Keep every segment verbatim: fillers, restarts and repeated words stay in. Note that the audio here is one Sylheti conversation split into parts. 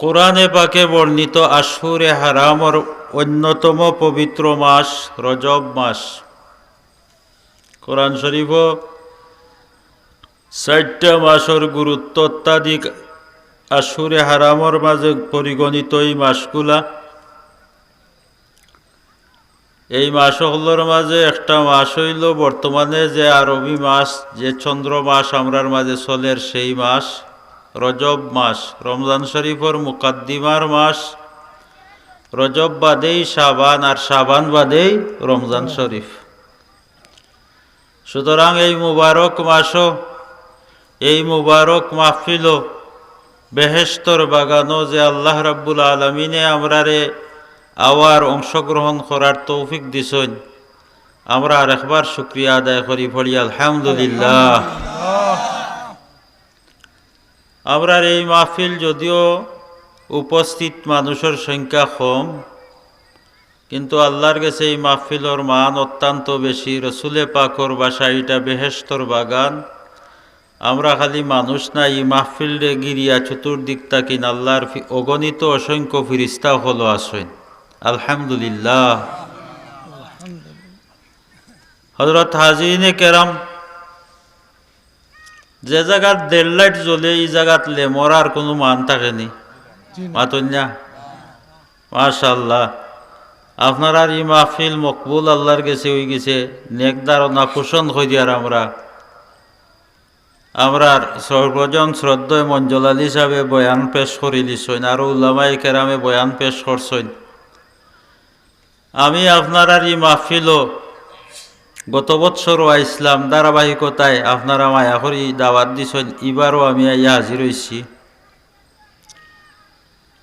কোরআনে পাকে বর্ণিত আশহুরে হারামর অন্যতম পবিত্র মাস রজব মাস। কোরআন শরীফও চাইরটা মাসর গুরুত্ব অত্যাধিক। আশহুরে হারামর মাঝে পরিগণিত এই মাসগুলা, এই মাস অকলর মাঝে একটা মাস অইলো বর্তমানে যে আরবি মাস, যে চন্দ্র মাস আমরার মাঝে চলের, সেই মাস রজব মাস, রমজান শরীফর মুকাদ্দিমার মাস। রজব বাদেই শাবান, আর শাবান বাদেই রমজান শরীফ। সুতরাং এই মুবারক মাসও, এই মুবারক মাহফিলও, বেহেশতর বাগানও যে আল্লাহ রাব্বুল আলামিনে আমরারে আওয়ার অংশগ্রহণ করার তৌফিক দিছইন, আমরা আরেকবার শুকরিয়া আদায় করি, পড়ি আলহামদুলিল্লাহ। আমরার এই মাহফিল যদিও উপস্থিত মানুষর সংখ্যা কম, কিন্তু আল্লাহর গেছে এই মাহফিলর মান অত্যন্ত বেশি। রসুলে পাকর ভাষায় ইটা বেহেশতর বাগান। আমরা খালি মানুষ না, এই মাহফিলরে ঘিরিয়া চতুর্দিক তাকিন আল্লাহর ফি-, অগণিত অসংখ্য ফিরিস্তা অকলও আছইন। আলহামদুলিল্লাহ। হযরত হাজিরিনে কেরাম, যে জাগাত দেড় লাইট জ্বলে, ই জাগাত লেমর আর কুনু মান থাকে নি? জি না। মাতইন না? মাশাআল্লাহ। আপনারার ই মাহফিল মকবুল আল্লাহর গেছে অইগেছে, নেক ধারণা পোষণ করি। আর আমরা, আমরার সর্বজন শ্রদ্ধেয় মঞ্জুল আলী সাহেবে বয়ান পেশ করিলিছইন, আরো উলামায়ে কেরামে বয়ান পেশ করছইন। আমি আপনারার ই মাহফিলও গত বৎসরও আইছলাম, ধারাবাহিকতায় আপনারা মায়া করি দাওয়াত দিছইন, ইবারও আমি আইয়া হাজির অইছি।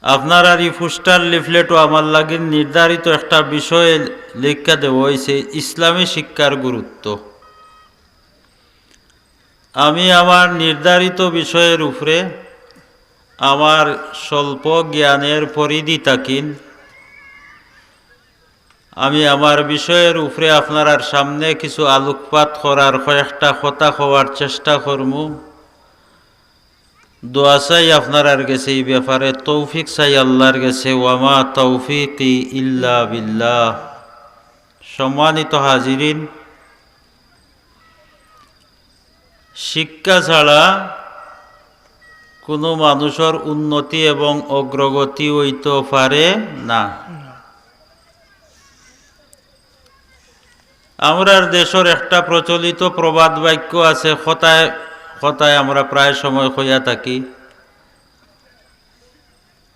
আপনারার ই পোস্টার লিফলেটও আমার লাগি নির্ধারিত একটা বিষয়ে লেখিয়া দেওয়া অইছে, ইসলামী শিক্ষার গুরুত্ব। আমি আমার নির্ধারিত বিষয়ের উপরে আমার স্বল্প জ্ঞানের পরিধি থাকিন আমি আমার বিষয়ের উপরে আপনারার সামনে কিছু আলোকপাত করার, কয়েকটা কথা কওয়ার চেষ্টা করমু। দোয়া চাই আপনারার গেছে, ই ব্যাপারে তৌফিক চাই আল্লাহর গেছে। ওয়ামা তৌফিকি ইল্লা বিল্লাহ। সম্মানিত হাজিরিন, শিক্ষা ছাড়া কুনু মানুষর উন্নতি এবং অগ্রগতি অইতো পারে না। আমরার দেশর একটা প্রচলিত প্রবাদ বাক্য আছে, কথায় কথায় আমরা প্রায় সময় কইয়া থাকি,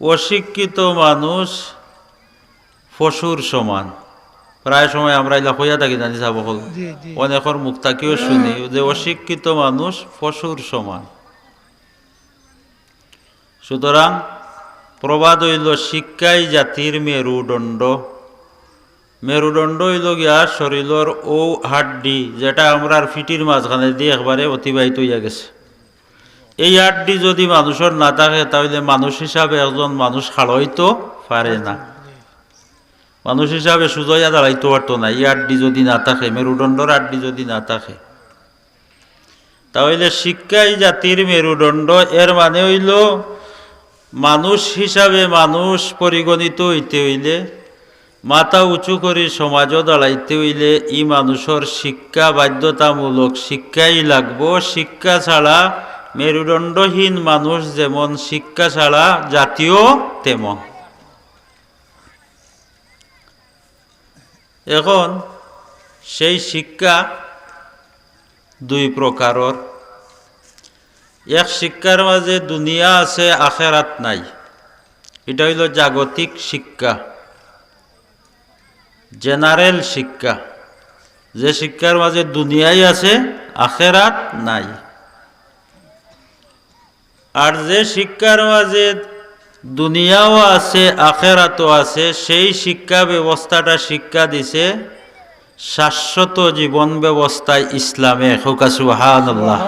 "অশিক্ষিত মানুষ পশুর সমান।" প্রায় সময় আমরা ইলা কইয়া থাকি, জানি সাব অকল। জি, জি। অনেকর মুখ থাকিও শুনি যে অশিক্ষিত মানুষ পশুর সমান। সুতরাং প্রবাদ অইলো, "শিক্ষাই জাতির মেরুদণ্ড।" মেরুদণ্ড অইলো গিয়া শরীলর অউ হাড্ডি, যেটা আমরার ফিটির মাঝখানেদি একবারে অতিবাহিত অইয়া গেছে। এই হাড্ডি যুদি মানুষর না থাকে, তাইলে মানুষ হিসাবে একজন মানুষ খাড়া অইতো পারে না। মানুষ হিসাবে সুজা অইয়া দাঁড়াইতো পারতো না, ই হাড্ডি যুদি না থাকে, মেরুদণ্ডর হাড্ডি যুদি না থাকে। তাইলে শিক্ষাই জাতির মেরুদণ্ড, এর মানে অইলো মানুষ হিসাবে মানুষ পরিগণিত অইতে অইলে, মাথা উঁচু করি সমাজো দাঁড়াইতে অইলে ই মানুষর শিক্ষা বাধ্যতামূলক, শিক্ষাই লাগবো। শিক্ষা ছাড়া মেরুদণ্ডহীন মানুষ যেমন, শিক্ষা ছাড়া জাতিও তেমন। এখন সেই শিক্ষা দুই প্রকারর। এক শিক্ষার মাঝে দুনিয়া আছে, আখেরাত নাই। ইটা অইলো জাগতিক শিক্ষা, general শিক্ষা, যে শিক্ষার মাঝে দুনিয়াই আছে, আখেরাত নাই। আর যে শিক্ষার মাঝে দুনিয়াও আছে, আখেরাতও আছে, সেই শিক্ষা ব্যবস্থাটা শিক্ষা দিছে শাশ্বত জীবন ব্যবস্থা ইসলামে। কউক্কা সুবহানাল্লাহ।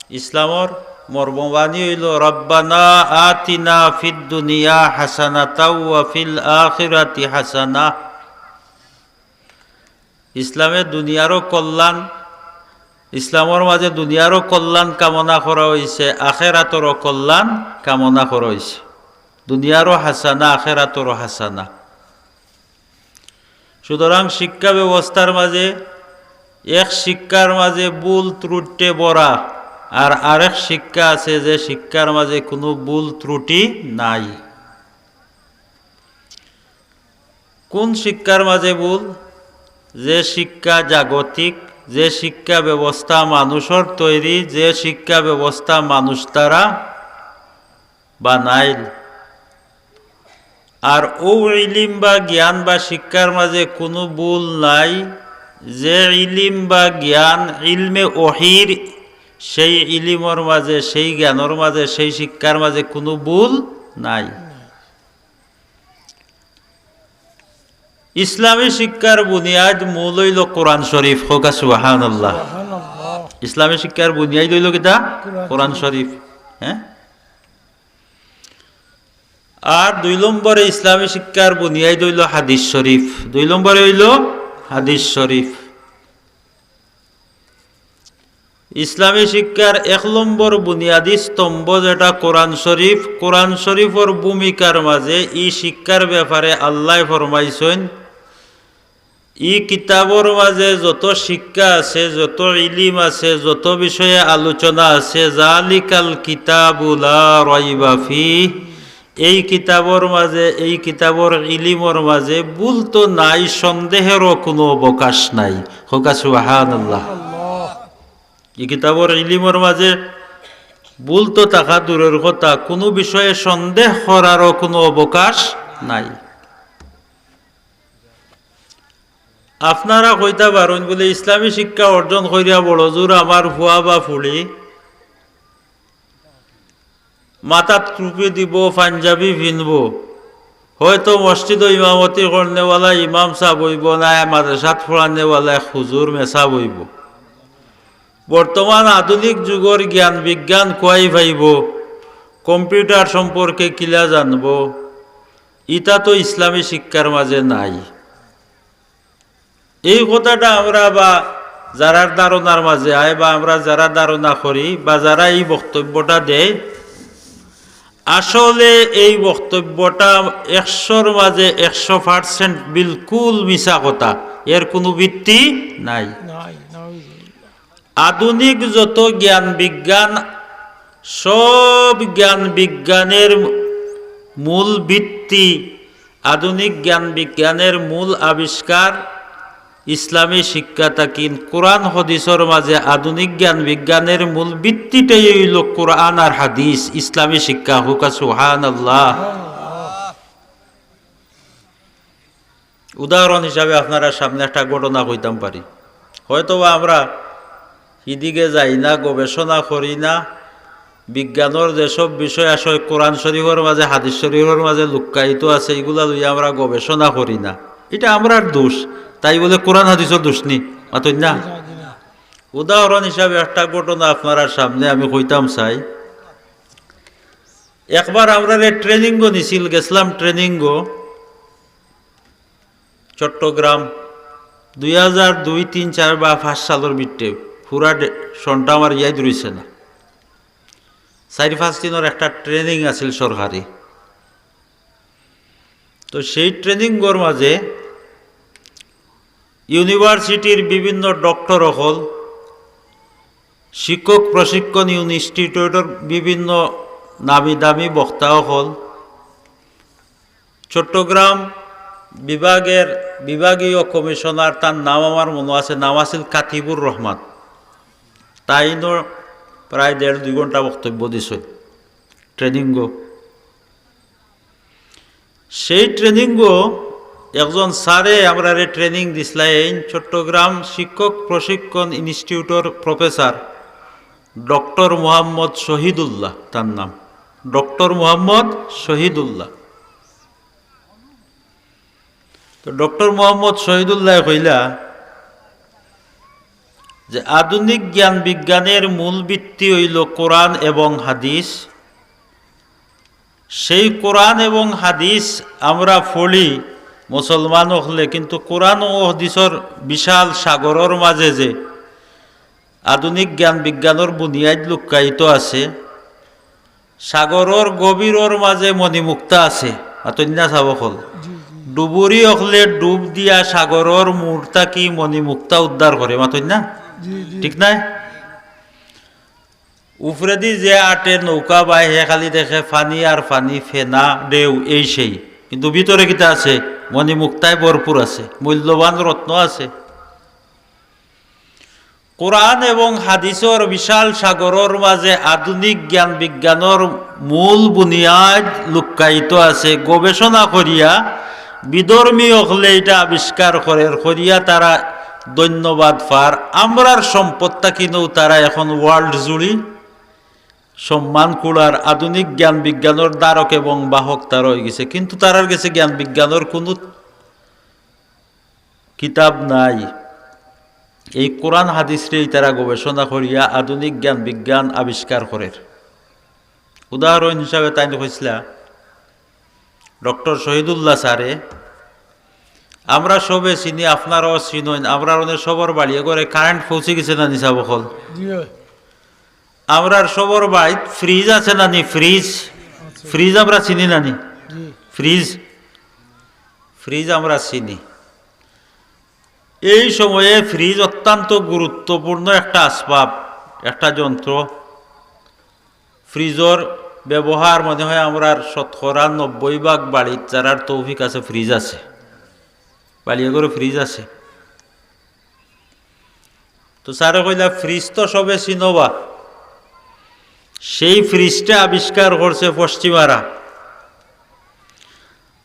ইসলামর মর্মবাণী অইলো, "রব্বানা আতিনা ফিদ দুনিয়া হাসানাতাও ওয়া ফিল আখিরাতি হাসানা।" ইসলামে দুনিয়ারও কল্যাণ, ইসলামর মাঝে দুনিয়ারও কল্যাণ কামনা করা অইছে, আখেরাতরও কল্যাণ কামনা করা অইছে। দুনিয়ারও হাসানা, আখেরাতরও হাসানা। সুতরাং শিক্ষা ব্যবস্থার মাঝে এক শিক্ষার মাঝে ভুল ত্রুটিয়ে ভরা, আর আরেক শিক্ষা আছে যে শিক্ষার মাঝে কুনু ভুল ত্রুটি নাই। কুন শিক্ষার মাঝে ভুল? যে শিক্ষা জাগতিক, যে শিক্ষা ব্যবস্থা মানুষর তৈরি, যে শিক্ষা ব্যবস্থা মানুষ দ্বারা বানাইল। আর অউ ইলিম বা জ্ঞান বা শিক্ষার মাঝে কুনু ভুল নাই, যে ইলিম বা জ্ঞান ইলমে ওহির, সেই ইলিমর মাঝে, সেই জ্ঞানর মাঝে, সেই শিক্ষার মাঝে কুনু ভুল নাই। ইসলামী শিক্ষার বুনিয়াদ মূল অইলো কোরআন শরীফ। কউক্কা সুবহানাল্লাহ। সুবহানাল্লাহ। ইসলামী শিক্ষার বুনিয়াদ অইলো কিতা? কোরআন কোরআন শরীফ। শরীফ। হ্যাঁ? আর দুই নম্বরে ইসলামী শিক্ষার বুনিয়াদ অইলো হাদিস শরীফ। দুই নম্বরে অইলো হাদিস শরীফ। ইসলামী শিক্ষার এক নম্বর বুনিয়াদী স্তম্ভ যেটা কোরআন শরীফ, কোরআন শরীফর ভূমিকার মাঝে ই শিক্ষার ব্যাপারে আল্লায় ফরমাইছইন, ই কিতাবর মাঝে যত শিক্ষা আছে, যত ইলিম আছে, যত বিষয়ে আলোচনা আছে, জালিকাল কিতাবু লা রাইবা ফিহ, এই কিতাবর মাঝে, এই কিতাবর ইলিমর মাঝে ভুল তো নাই, সন্দেহেরও কুনু অবকাশ নাই। কউক্কা সুবহানাল্লাহ। ই কিতাবর ইলিমর মাঝে ভুল তো থাকা দূরর কথা, কুনু বিষয়ে সন্দেহ করারও কুনু অবকাশ নাই। আপনারা কইতা পারইন বুলে, ইসলামী শিক্ষা অর্জন করিয়া বড়জোর আমার ফুয়া বা ফুড়ি মাথাত টুপি দিবো, পাঞ্জাবি পিনবো, হয়তো মসজিদো ইমামতি করনেওয়ালা ইমাম সাব অইবো, নায় মাদ্রাসাত পড়ানেওয়ালা এক হুজুর মেসাব অইবো। বর্তমান আধুনিক যুগর জ্ঞান বিজ্ঞান কুয়াই পাইবো, কম্পিউটার সম্পর্কে কিলা জানবো, ইতা তো ইসলামী শিক্ষার মাঝে নাই। এই কথাটা আমরা বা যারার ধারণার মাঝে আয় বা আমরা যারা ধারণা করি বা যারা এই বক্তব্যটা দেয়, আসলে এই বক্তব্যটা একশোর মাঝে একশো percent বিলকুল মিছা কথা, এর কুনু ভিত্তি নাই। নাই, নাউজুবিল্লাহ। আধুনিক যত জ্ঞান বিজ্ঞান, সব জ্ঞান বিজ্ঞানের মূল ভিত্তি, আধুনিক জ্ঞান বিজ্ঞানের মূল আবিষ্কার ইসলামী শিক্ষা থাকি। কোরআন হাদিসর মাঝে আধুনিক জ্ঞান বিজ্ঞানের মূল ভিত্তিটাই অইলো কোরআন আর হাদিস, ইসলামী শিক্ষা। কউক্কা সুবহানাল্লাহ। উদাহরণ হিসাবে আপনারার সামনে একটা ঘটনা কইতাম পারি। হয়তোবা আমরা হিদিকে যাই না, গবেষণা করি না, বিজ্ঞানর যেসব বিষয় আশয় কোরআন শরীফর মাঝে, হাদিস শরীফর মাঝে লুক্কায়িত আছে, ইগুলা লইয়া আমরা গবেষণা করি না। ইটা আমরার দোষ, তাই বুলে কোরআন হাদিসর দোষ নি? মাতইন না? উদাহরণ হিসাবে একটা ঘটনা আপনারার সামনে আমি কইতাম চাই। একবার আমরারে ট্রেনিংও নিছিল, গেছলাম ট্রেনিংও। চট্টগ্রাম, দুই হাজার দুই, তিন, চার বা পাঁচ সালর ভিতরে, পুরা ডে-, সনটা আমার ইয়াদ রইছে না। চাইর পাঁচ দিনর একটা ট্রেনিং আছিল সরকারি। তো সেই ট্রেনিংর মাঝে ইউনিভার্সিটির বিভিন্ন ডক্টর অকল, শিক্ষক প্রশিক্ষণ ইনস্টিটিউটর বিভিন্ন নামি দামি বক্তা অকল, চট্টগ্রাম বিভাগের বিভাগীয় কমিশনার, তার নাম আমার মনো আছে, নাম আছিল কাতিবুর রহমান। তাইনও প্রায় দেড় দুই ঘন্টা বক্তব্য দিছইন ট্রেনিংও। সেই ট্রেনিংও একজন স্যারে আমরারে ট্রেনিং দিছলা, এইন চট্টগ্রাম শিক্ষক প্রশিক্ষণ ইনস্টিটিউটর প্রফেসর ডক্টর মোহাম্মদ শহীদুল্লাহ, তার নাম ডক্টর মোহাম্মদ শহীদুল্লাহ। তো ডক্টর মোহাম্মদ শহীদুল্লাহ কইলা যে আধুনিক জ্ঞান বিজ্ঞানের মূল ভিত্তি অইলো কোরআন এবং হাদিস। সেই কোরআন এবং হাদিস আমরা পড়ি মুসলমান অকলে, কিন্তু কোরআন ও হাদিসর বিশাল সাগরর মাঝে যে আধুনিক জ্ঞান বিজ্ঞানর বুনিয়াদ লুক্কায়িত আছে, সাগরর গভীরর মাঝে মণিমুক্তা আছে, মাতইন না ছাব অকল? জি, জি। ডুবুরি অকলে ডুব দিয়া সাগরর মুর থাকি মণিমুক্তা উদ্ধার করে, মাতইন না? জি, জি। ঠিক নায়? উপরেদি যে আটে নৌকা বায়, হে খালি দেখে পানি আর পানি, ফেনা, ঢেউ, এই সেই। কিন্তু ভিতরে কিতা আছে? মণিমুক্তায় ভরপুর আছে, মূল্যবান রত্ন আছে। কোরআন এবং হাদিসর বিশাল সাগরর মাঝে আধুনিক জ্ঞান বিজ্ঞানর মূল বুনিয়াদ লুক্কায়িত আছে। গবেষণা করিয়া বিধর্মী অকলে ইটা আবিষ্কার করের, করিয়া তারা ধন্যবাদ পার। আমরার সম্পদ থাকিনও তারা এখন world জুড়ি সম্মান কুড়ার আধুনিক জ্ঞান বিজ্ঞানর ধারক এবং বাহক তারা অইগেছে, কিন্তু তারার গেছে জ্ঞান বিজ্ঞানর কুনু কিতাব নাই। এই কোরআন হাদিসরে তারা গবেষণা করিয়া আধুনিক জ্ঞান বিজ্ঞান আবিষ্কার করের। উদাহরণ হিসাবে তাইন কইছলা ডক্টর শহীদুল্লাহ স্যারে, আমরা সবে চিনি, আপনারাও চিনইন, আমরার অনে সবর বাড়িয়ে ঘরে কারেন্ট পৌঁছি গেছে না নি ছাব অকল? জি অয়। আমরার সবর বাড়িত ফ্রিজ আছে না নি? ফ্রিজ, আচ্ছা। ফ্রিজ আমরা চিনি না নি? জি। ফ্রিজ, ফ্রিজ আমরা চিনি। এই সময়ে ফ্রিজ অত্যন্ত গুরুত্বপূর্ণ একটা আসবাব, একটা যন্ত্র। ফ্রিজর ব্যবহার মনে হয় আমরার শতকরা নব্বই ভাগ বাড়িত যারার তৌফিক আছে ফ্রিজ আছে, বাড়িয়ে ঘরে ফ্রিজ আছে। তো স্যারে কইলা, "ফ্রিজ তো সবে চিনবা, সেই ফ্রিজটা আবিষ্কার করছে পশ্চিমারা।"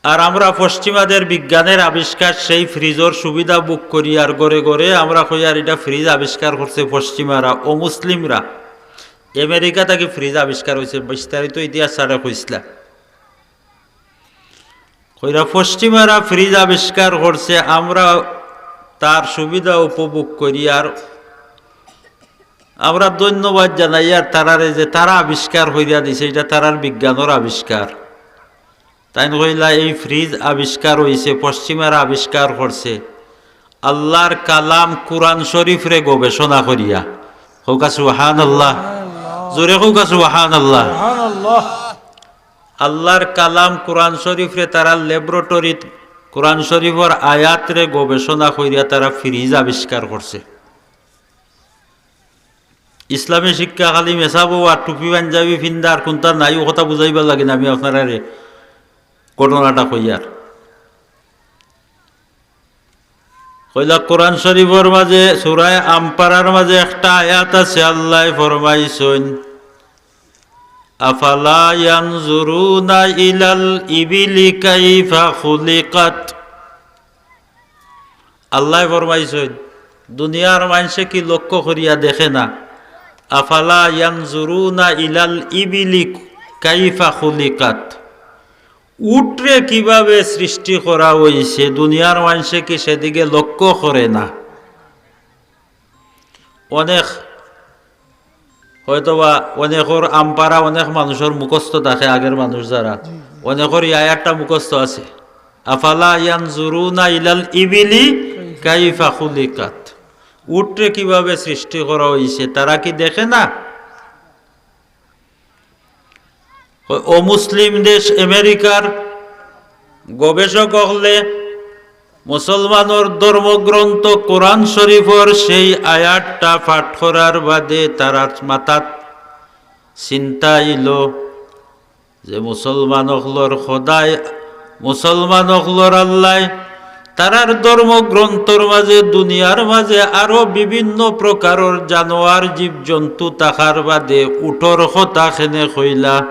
আর আমরা পশ্চিমাদের বিজ্ঞানের আবিষ্কার সেই ফ্রিজর সুবিধা ভোগ করি, আর ঘরে ঘরে আমরা কই, "আর ইটা ফ্রিজ আবিষ্কার করছে পশ্চিমারা, অমুসলিমরা।" আমেরিকা থাকি ফ্রিজ আবিষ্কার অইছে, বিস্তারিত ইতিহাস স্যারে কইছলা। কইরা পশ্চিমারা ফ্রিজ আবিষ্কার করছে, আমরা তার সুবিধা উপভোগ করি। আর আমরা ধন্যবাদ জানাই আর তারারে যে তারা আবিষ্কার করিয়া দিছে, ইটা তারার বিজ্ঞানর আবিষ্কার। তাইন কইলা, "এই ফ্রিজ আবিষ্কার অইছে, পশ্চিমারা আবিষ্কার করছে আল্লাহর কালাম কোরআন শরীফরে গবেষণা করিয়া।" কউক্কা সুবহানাল্লাহ। জোরে কউক্কা সুবহানাল্লাহ। সুবহানাল্লাহ। আল্লাহর কালাম কোরআন শরীফরে তারা ল্যাবরেটরিত কোরআন শরীফর আয়াতরে গবেষণা করিয়া তারা ফ্রিজ আবিষ্কার করছে। ইসলামী শিক্ষা খালি মেসাবো আর টুপি পাঞ্জাবি ফিন্দা আর কুনতা নাই, অউ কথা বুঝাইবার লাগি না আমি আপনারারে ঘটনাটা কইয়ার। কইলা কোরআন শরীফর মাঝে সূরায়ে আম্পারার মাঝে একটা আয়াত আছে, আল্লায় ফরমাইছইন, "আফালা ইয়ানজুরুনা ইলাল ইবিলি কাইফা খুলিকাত।" আল্লায় ফরমাইছইন, দুনিয়ার মানষে কি লক্ষ্য করিয়া দেখে না? "আফালা ইয়ানজুরুনা ইলাল ইবিলি কাইফা খুলিকাত।" উটরে কিভাবে সৃষ্টি করা অইছে, দুনিয়ার মানষে কি সেদিকে লক্ষ্য করে না? অনেক, হয়তোবা অনেকর আমপারা অনেক মানুষর মুখস্থ থাকে, আগের মানুষ যারা, জি, জি। অনেকর ই আয়াতটা মুখস্থ আছে, "আফালা ইয়ানজুরুনা ইলাল ইবিলি কাইফা খুলিকাত।" উটরে কিভাবে সৃষ্টি করা অইছে, তারা কি দেখে না? অমুসলিম দেশ আমেরিকার গবেষক অকলে মুসলমানর ধর্মগ্রন্থ কোরআন শরীফর সেই আয়াতটা পাঠ করার বাদে তারার মাথাত চিন্তা আইলো যে মুসলমান অকলর খোদায়, মুসলমান অকলর আল্লায় তারার ধর্মগ্রন্থর মাঝে দুনিয়ার মাঝে আরো বিভিন্ন প্রকারর জানোয়ার, জীবজন্তু থাকার বাদে উটর কথা কেনে কইলা?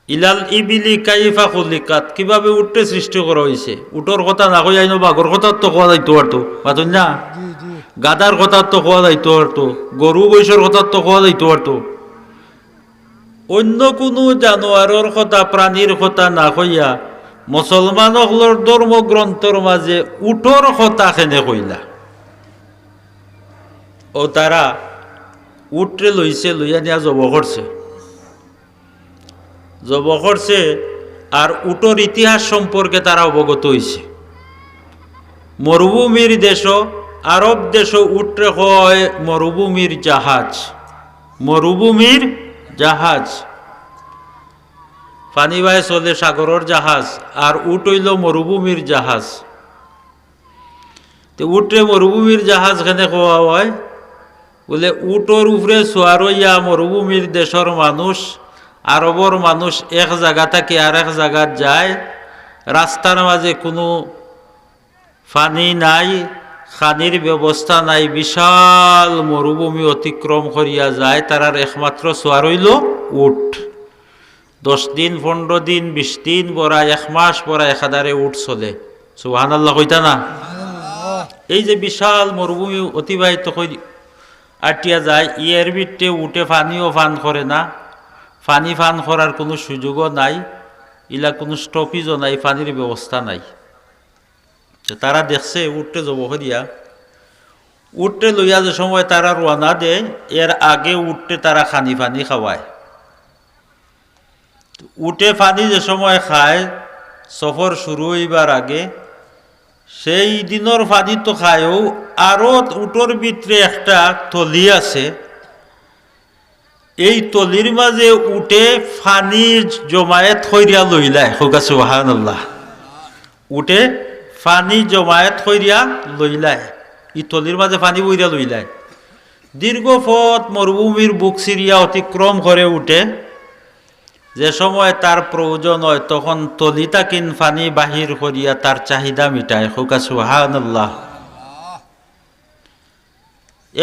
ইলাল ইবিলি কাইফা খুলিকাত, কিভাবে উটরে সৃষ্টি করা অইছে? উটর কথা না কইয়া ইনো বাঘর কথা তো কওয়া যাইতো পারতো, মাতইন না? জি, জি। গাধার কথা তো কওয়া যাইতো পারতো, গরু মহিষর কথা তো কওয়া যাইতো পারতো। অন্য কুনু জানোয়ারর কথা, প্রাণীর কথা না কইয়া মুসলমান অকলর ধর্মগ্রন্থর মাঝে উটর কথা কেনে কইলা? অউ তারা উটরে লইছে, লইয়া নিয়া জবো করছে। জবো করছে, আর উটর ইতিহাস সম্পর্কে তারা অবগত অইছে। মরুভূমির দেশো, আরব দেশো উটরে কয় মরুভূমির জাহাজ, মরুভূমির জাহাজ, পানি বায় চলে সাগরর জাহাজ, আর উট অইলো মরুভূমির জাহাজ। তে উটরে মরুভূমির জাহাজ কেনে কওয়া অয়? বুলে, উটর উপরে সোয়ার অইয়া মরুভূমির দেশর মানুষ, আরবর মানুষ এক জাগা থাকি আরেক জাগাত যায়। রাস্তার মাঝে কুনু পানি নাই, খানির ব্যবস্থা নাই, বিশাল মরুভূমি অতিক্রম করিয়া যায়। তারার একমাত্র সোয়ার অইলো উট। দশ দিন, পনরো দিন, বিশ দিন ভরা, এক মাস ভরা একাধারে উট চলে। সুবহানাল্লাহ কইতা না? এই যে বিশাল মরুভূমি অতিবাহিত করি আটিয়া যায়, এর ভিতরে উটে পানিও পান করে না, পানি পান করার কুনু সুযোগও নাই, ইলা কুনু স্টপেজও নাই, পানির ব্যবস্থা নাই। তো তারা দেখছে উটরে জবো করিয়া, উটরে লইয়া যে সময় তারা রওয়ানা দেয়, এর আগে উটরে তারা খানি পানি খাওয়ায়। উটে পানি যে সময় খায়, সফর শুরু অইবার আগে, সেই দিনর পানি তো খায়ও, আরো উটর ভিতরে একটা থলি আছে, এই থলির মাঝে উটে পানি জমায়েত করিয়া লইলায়। কউক্কা সুবহানাল্লাহ। উটে পানি জমায়েত করিয়া লইলায়, ই থলির মাঝে পানি ভরিয়া লইলায়। দীর্ঘ পথ মরুভূমির বুক চিরিয়া অতিক্রম করে উটে, যে সময় তার প্রয়োজন অয়, তখন থলি থাকিন পানি বাহির করিয়া তার চাহিদা মিটায়। কউক্কা সুবহানাল্লাহ।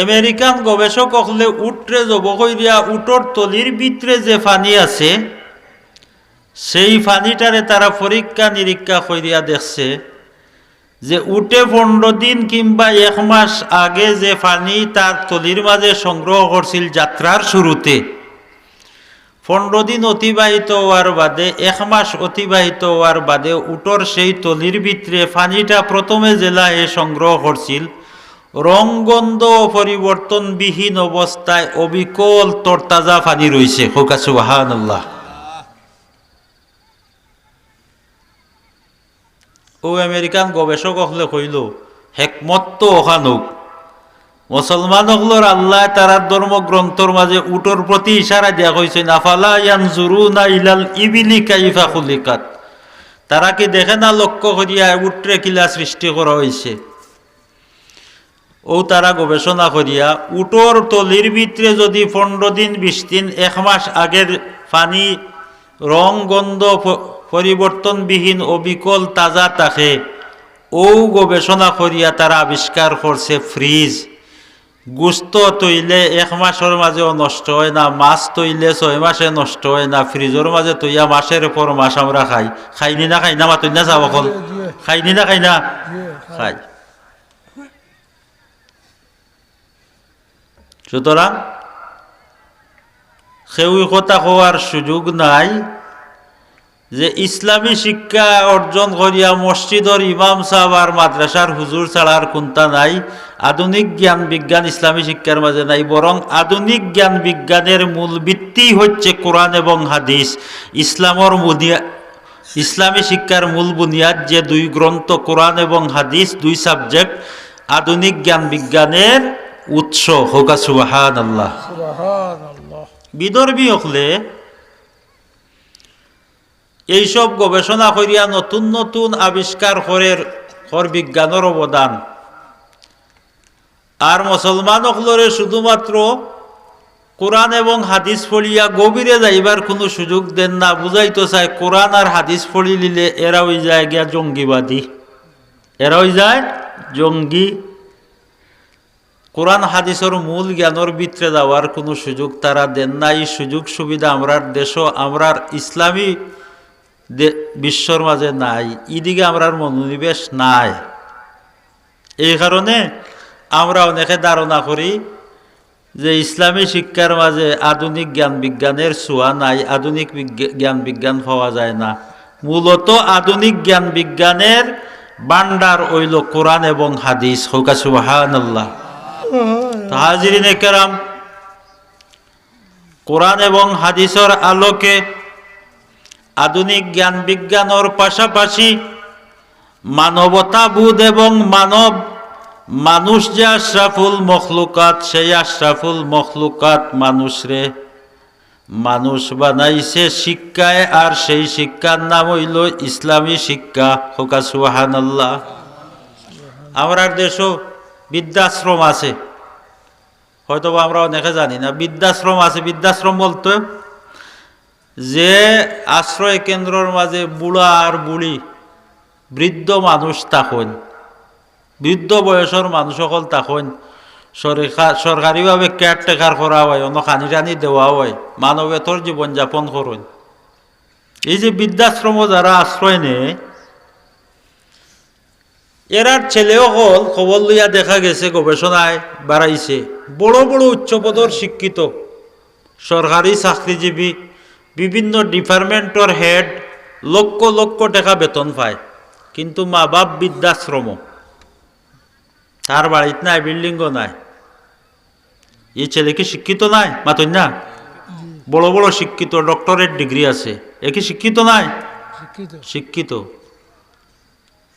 আমেরিকান গবেষক অকলে উটরে জবো করিয়া উটর থলির ভিতরে যে পানি আছে, সেই পানিটারে তারা পরীক্ষা নিরীক্ষা করিয়া দেখছে যে উটে পনরো দিন কিংবা এক মাস আগে যে পানি তার থলির মাঝে সংগ্রহ করছিল যাত্রার শুরুতে, পনরো দিন অতিবাহিত অওয়ার বাদে, এক মাস অতিবাহিত অওয়ার বাদে উটর সেই থলির ভিতরে পানিটা প্রথমে যেলা হে সংগ্রহ করছিল, রং গন্ধ পরিবর্তনবিহীন অবস্থায় অবিকল তরতাজা পানি রইছে। কউক্কা সুবহানাল্লাহ। অউ আমেরিকান গবেষক অকলে কইলো, হেকমত তো অখান অউক। মুসলমান অকলর আল্লায় তারার ধর্মগ্রন্থর মাঝে উটর প্রতি ইশারা দিয়া কইছইন, "আফালা ইয়ানজুরুনা ইলাল ইবিলি কাইফা খুলিকাত।" তারা কি দেখে না লক্ষ্য করিয়া উটরে কিলা সৃষ্টি করা অইছে? অউ তারা গবেষণা করিয়া উটর থলির ভিতরে যুদি পনরো দিন, বিশ দিন, এক মাস আগের পানি রং গন্ধ প-, পরিবর্তনবিহীন অবিকল তাজা থাকে, অউ গবেষণা করিয়া তারা আবিষ্কার করছে ফ্রিজ। গোস্ত থইলে এক মাসর মাঝেও নষ্ট অয় না, মাছ থইলে ছয় মাসে নষ্ট অয় না, ফ্রিজর মাঝে থইয়া মাসের পর মাস আমরা খাই। খাইনি না খাই না, মাতইন না চাব অকল? জি, জি। খাইনি না খাই না? জি, খাই। খাই। সুতরাং কেউ ই কথা কওয়ার সুযোগ নাই যে ইসলামী শিক্ষা অর্জন করিয়া মসজিদর ইমাম সাব আর মাদ্রাসার হুজুর ছাড়া আর কুন্তা নাই। আধুনিক জ্ঞান বিজ্ঞান ইসলামী শিক্ষার মাঝে নাই, বরং আধুনিক জ্ঞান বিজ্ঞানের মূল ভিত্তি হচ্ছে কোরআন এবং হাদিস। ইসলামর বুনিয়া-, ইসলামী শিক্ষার মূল বুনিয়াদ যে দুই গ্রন্থ, কোরআন এবং হাদিস, দুই সাবজেক্ট, আধুনিক জ্ঞান বিজ্ঞানের উৎস। কউক্কা সুবহানাল্লাহ। সুবহানাল্লাহ। বিদর্ভী অকলে এইসব গবেষণা করিয়া নতুন নতুন আবিষ্কার করের, কর বিজ্ঞানর অবদান। আর মুসলমান অকলরে শুধুমাত্র কোরআন এবং হাদিস পড়িয়া গভীরে যাইবার কুনু সুযোগ দেন না। বুঝাইতো চায়, কোরআন আর হাদিস পড়িলিলে এরা অইযায় গিয়া জঙ্গিবাদী, এরা অইযায় জঙ্গি। কোরআন হাদিসর মূল জ্ঞানর ভিতরে যাওয়ার কুনু সুযোগ তারা দেন না। ই সুযোগ সুবিধা আমরার দেশো, আমরার ইসলামী দে-, বিশ্বর মাঝে নাই, ইদিকে আমরার মনোনিবেশ নাই। এই কারণে আমরা অনেকে ধারণা করি যে ইসলামী শিক্ষার মাঝে আধুনিক জ্ঞান বিজ্ঞানের ছোঁয়া নাই, আধুনিক বিজ্ঞা-, জ্ঞান বিজ্ঞান পাওয়া যায় না। মূলত আধুনিক জ্ঞান বিজ্ঞানের ভান্ডার অইলো কোরআন এবং হাদিস। কউক্কা সুবহানাল্লাহ। তো হাজিরিনে কেরাম, কোরআন এবং হাদিসর আলোকে আধুনিক জ্ঞান বিজ্ঞানর পাশাপাশি মানবতাবোধ এবং মানব, মানুষ যে আশরাফুল মখলুকাত, সেই আশরাফুল মখলুকাত মানুষরে মানুষ বানাইছে শিক্ষায়, আর সেই শিক্ষার নাম অইলো ইসলামী শিক্ষা। কউক্কা সুবহানাল্লাহ। আমরার দেশো বৃদ্ধাশ্রম আছে, হয়তোবা আমরা অনেকে জানি না। বৃদ্ধাশ্রম আছে। বৃদ্ধাশ্রম বলতে যে আশ্রয় কেন্দ্রর মাঝে বুড়া আর বুড়ি, বৃদ্ধ মানুষ থাকইন, বৃদ্ধ বয়সর মানুষ অকল থাকইন, সরকা-, সরকারিভাবে কেয়ারটেকার করা অয়, অনো খানি টানি দেওয়া অয়, মানবেতর জীবনযাপন করইন। এই যে বৃদ্ধাশ্রমো যারা আশ্রয় নেয়, এরার ছেলে অকল খবর লইয়া দেখা গেছে, গবেষণায় বাড়াইছে, বড় বড় উচ্চপদর শিক্ষিত, সরকারি চাকরিজীবী, বিভিন্ন ডিপার্টমেন্টর হেড, লক্ষ লক্ষ টেকা বেতন পায়, কিন্তু মা বাপ বৃদ্ধাশ্রম, তার বাড়িত নাই, বিল্ডিংও নাই। এই ছেলে কি শিক্ষিত নায়? মাতইন না? বড় বড় শিক্ষিত, ডক্টরেট ডিগ্রি আছে, এ কি শিক্ষিত নায়? শিক্ষিত। শিক্ষিত।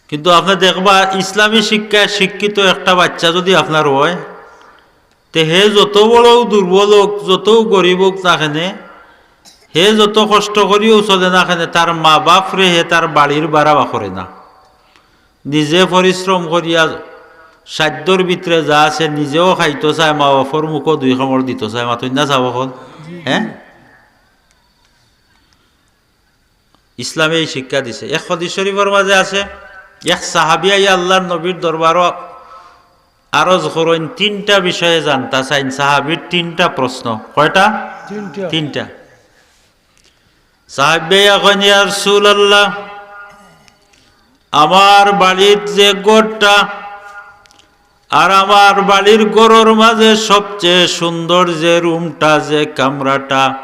কিন্তু আপনে দেখবা, ইসলামী শিক্ষায় শিক্ষিত একটা বাচ্চা যদি আপনার অয়, তে হে যত বড় দুর্বল অউক, যত গরিব অউক না কেনে, হে যত কষ্ট করিও চলে না কেনে, তার মা বাপরে হে তার বাড়ির ভাড়া বার করে না। নিজে পরিশ্রম করিয়া সাধ্যর ভিতরে যা আছে নিজেও খাইতো চায়, মা বাপর মুখো দুই কামড় দিতো চায়। মাতইন না চাব অকল? হ্যাঁ? ইসলামে এই শিক্ষা দিছে। এক হাদিস শরীফর মাঝে আছে, এক সাহাবী আইয়া আল্লাহর নবীর দরবারো আরজ করইন, তিনটা বিষয়ে জানতা চাইন। সাহাবীর তিনটা প্রশ্ন। কয়টা? তিনটা। তিনটা। সাহাবী আইয়া কইন, "ইয়া রাসূলুল্লাহ, আমার বাড়ির যে ঘরটা, আর আমার বাড়ির ঘরর মাঝে সবচেয়ে সুন্দর যে রুমটা, যে কামরাটা,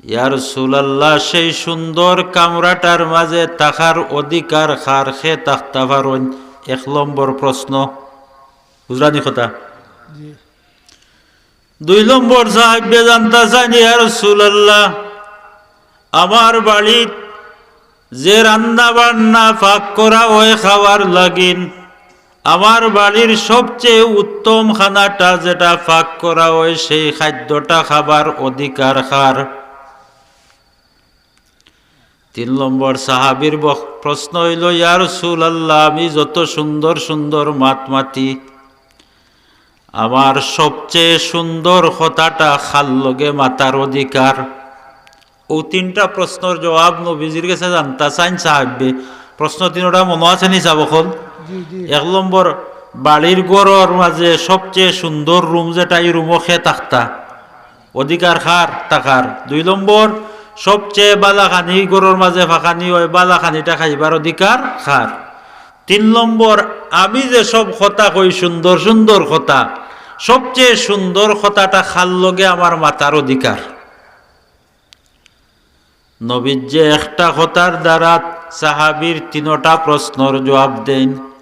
ইয়া রাসূলুল্লাহ, সেই সুন্দর কামরাটার মাঝে থাকার অধিকার কার? কে থাকতা পারইন?" এক নম্বর প্রশ্ন। বুঝরানি কথা? জি। দুই নম্বর সাহাবী জানতা চাইন, "ইয়া রাসূলুল্লাহ, আমার বাড়িত যে রান্না বান্না পাক করা অয় খাওয়ার লাগিন, আমার বাড়ির সবচেয়ে উত্তম খানাটা যেটা পাক করা অয়, সেই খাদ্যটা খাবার অধিকার কার?" তিন নম্বর সাহাবীর বক-, প্রশ্ন অইলো, "ইয়া রাসূলুল্লাহ, আমি যত সুন্দর সুন্দর মাত মাতি, আমার সবচেয়ে সুন্দর কথাটা কার লগে মাতার অধিকার?" অউ তিনটা প্রশ্নর জবাব নবীজির গেছে জানতা চাইন সাহাবীয়ে। প্রশ্ন তিনোটা মনো আছে নি চাব অকল? জি, জি। এক নম্বর, বাড়ির ঘরর মাঝে সবচেয়ে সুন্দর রুম যেটা, ই রুমো কে থাকতা? অধিকার কার থাকার? দুই নম্বর, সবচেয়ে বালা খানি ঘরর মাঝে পাকানি অয়, বালা খানিটা খাইবার অধিকার কার? তিন নম্বর, আমি যে সব কথা কই, সুন্দর সুন্দর কথা, সবচেয়ে সুন্দর কথাটা কার লগে আমার মাতার অধিকার? নবীজিয়ে একটা কথার দ্বারা সাহাবীর তিনোটা প্রশ্নর জবাব দেইন।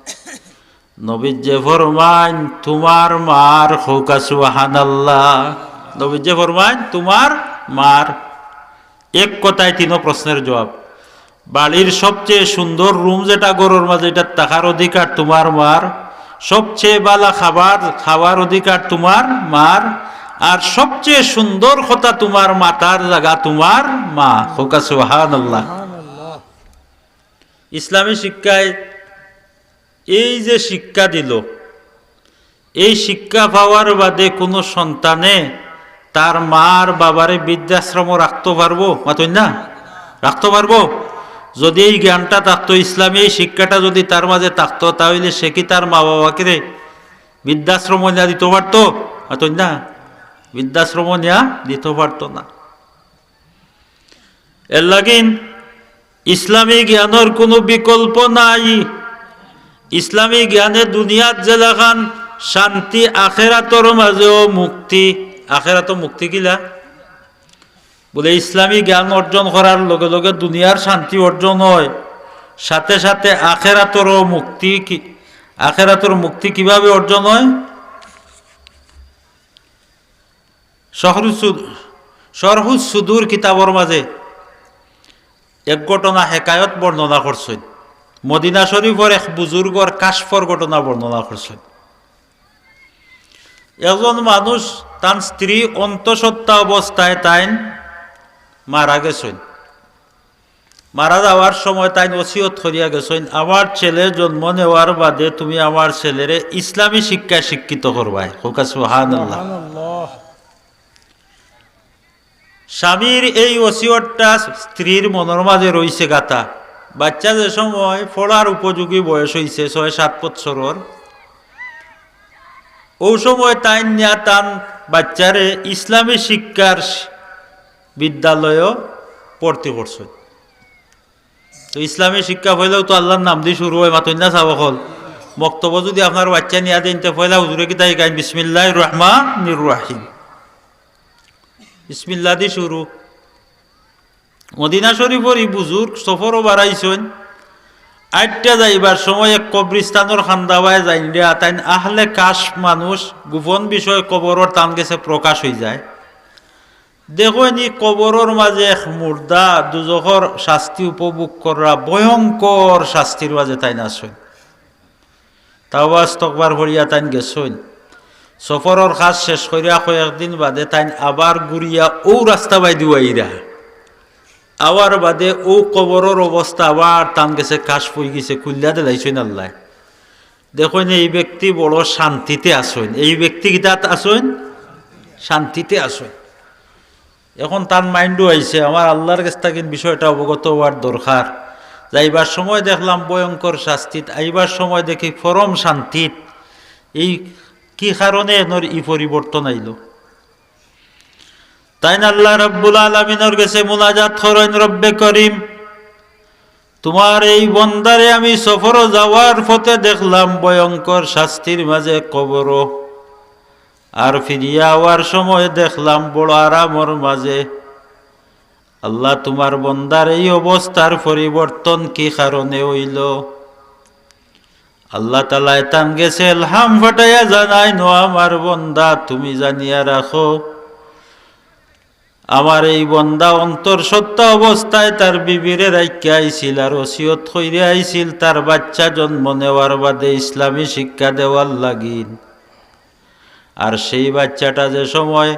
নবীজিয়ে ফরমাইন, "তুমার মার।" কউক্কা সুবহানাল্লাহ। নবীজিয়ে ফরমাইন, "তুমার মার।" এক কথায় তিনো প্রশ্নর জবাব। বাড়ির সবচেয়ে সুন্দর রুম যেটা ঘরর মাঝে, ইটাত থাকার অধিকার তুমার মার। সবচেয়ে বালা খাবার খাওয়ার অধিকার তুমার মার। আর সবচেয়ে সুন্দর কথা তুমার মাতার জাগা তুমার মা। কউক্কা সুবহানাল্লাহ। সুবহানাল্লাহ। ইসলামী শিক্ষায় এই যে শিক্ষা দিলো, এই শিক্ষা পাওয়ার বাদে কুনু সন্তানে তার মার বাবারে বৃদ্ধাশ্রমো রাখতো পারবো? মাতইন না? রাখতো পারবো? যুদি এই জ্ঞানটা থাকতো, ইসলামী এই শিক্ষাটা যুদি তার মাঝে থাকতো, তা অইলে সে কি তার মা বাবাকে রে বৃদ্ধাশ্রমো নিয়া দিতো পারতো? মাতইন না? বৃদ্ধাশ্রমো নিয়া দিতো পারতো না। এর লাগিন ইসলামী জ্ঞানর কুনু বিকল্প নাই। ইসলামী জ্ঞানে দুনিয়াত যেলাখান শান্তি, আখেরাতর মাঝেও মুক্তি। আখেরাতো মুক্তি কিলা? বলে, ইসলামী জ্ঞান অর্জন করার লগে লগে দুনিয়ার শান্তি অর্জন অয়, সাথে সাথে আখেরাতরও মুক্তি। কি, আখেরাতর মুক্তি কিভাবে অর্জন অয়? শরহুস সুদ-, শরহুস সুদুর কিতাবর মাঝে এক ঘটনা হেকায়ত বর্ণনা করছইন। মদিনা শরীফর এক বুজুর্গর কাশফর ঘটনা বর্ণনা করছইন। একজন মানুষ তান স্ত্রী অন্তঃসত্ত্বা অবস্থায় তাইন মারা গেছইন। মারা যাওয়ার সময় তাইন ওসিয়ত করিয়া গেছইন, "আমার ছেলে জন্ম নেওয়ার বাদে তুমি আমার ছেলেরে ইসলামী শিক্ষায় শিক্ষিত করবায়।" কউক্কা সুবহানাল্লাহ। সুবহানাল্লাহ। স্বামীর এই ওসিয়তটা স্ত্রীর মনর মাঝে রইছে গাঁথা। বাচ্চা যে সময় পড়ার উপযোগী বয়স অইছে, ছয় সাত বৎসরর, অউ সময় তাইন নিয়া তান বাচ্চারে ইসলামী শিক্ষার বিদ্যালয়ও ভর্তি করছইন। তো ইসলামী শিক্ষা পয়লাউ তো আল্লাহর নাম দি শুরু অয়, মাতইন না সাব অকল। মক্তবো যুদি আপনার বাচ্চা নিয়া দেইন, তে পয়লা হুজুরে কিতা শিখাইন? বিসমিল্লাহির রহমানির রহিম। বিসমিল্লাহ দি শুরু। মদিনা শরীফর ই বুজুর্গ সফরো বারাইছইন। আইট্টা যাইবার সময় এক কবরিস্তানর কান্দাবায় যাইন রে, তাইন আহলে কাশফ মানুষ, গোপন বিষয় কবরর তান গেছে প্রকাশ অইযায়। দেখইন ই কবরর মাঝে এক মুর্দা দুজখর শাস্তি উপভোগ কররা, ভয়ঙ্কর শাস্তির মাঝে তাইন আছইন। তাওবা ইস্তগফার পড়িয়া তাইন গেছইন। সফরর কাজ শেষ করিয়া কয়েকদিন বাদে তাইন আবার ঘুরিয়া অউ রাস্তা বাইদি আইরা। আওয়ার বাদে অউ কবরর অবস্থা আবার তান গেছে কাশফ অইগেছে, খুলিয়া দিলাইছইন আল্লায়। দেখইন, এই ব্যক্তি বড় শান্তিতে আছইন। এই ব্যক্তি কিতাত আছইন? শান্তিতে আছইন। এখন তান মাইন্ডো আইছে, "আমার আল্লাহর গেছ থাকিন বিষয়টা অবগত অওয়ার দরকার।" যাইবার সময় দেখলাম ভয়ঙ্কর শাস্তিত, আইবার সময় দেখি পরম শান্তিত। এই কি কারণে এনর ই পরিবর্তন আইলো? তাইন আল্লাহ রাব্বুল আলামিনর গেছে মুনাজাত করইন, "রব্বে করিম, তুমার এই বন্দারে আমি সফরো যাওয়ার পথে দেখলাম ভয়ঙ্কর শাস্তির মাঝে কবরো, আর ফিরিয়া আওয়ার সময় দেখলাম বড় আরামর মাঝে। আল্লাহ, তুমার বন্দার এই অবস্থার পরিবর্তন কি কারণে অইলো?" আল্লাহ তাআলায় তান গেছে এলহাম ফাটাইয়া জানাইন, "ও আমার বন্দা, তুমি জানিয়া রাখো, আমার এই বন্দা অন্তঃসত্ত্বা অবস্থায় তার বিবিরে রাখিয়া আইছিল আর ওসিয়ত করিয়া আইছিল তার বাচ্চা জন্ম নেওয়ার বাদে ইসলামী শিক্ষা দেওয়ার লাগিন। আর সেই বাচ্চাটা যে সময়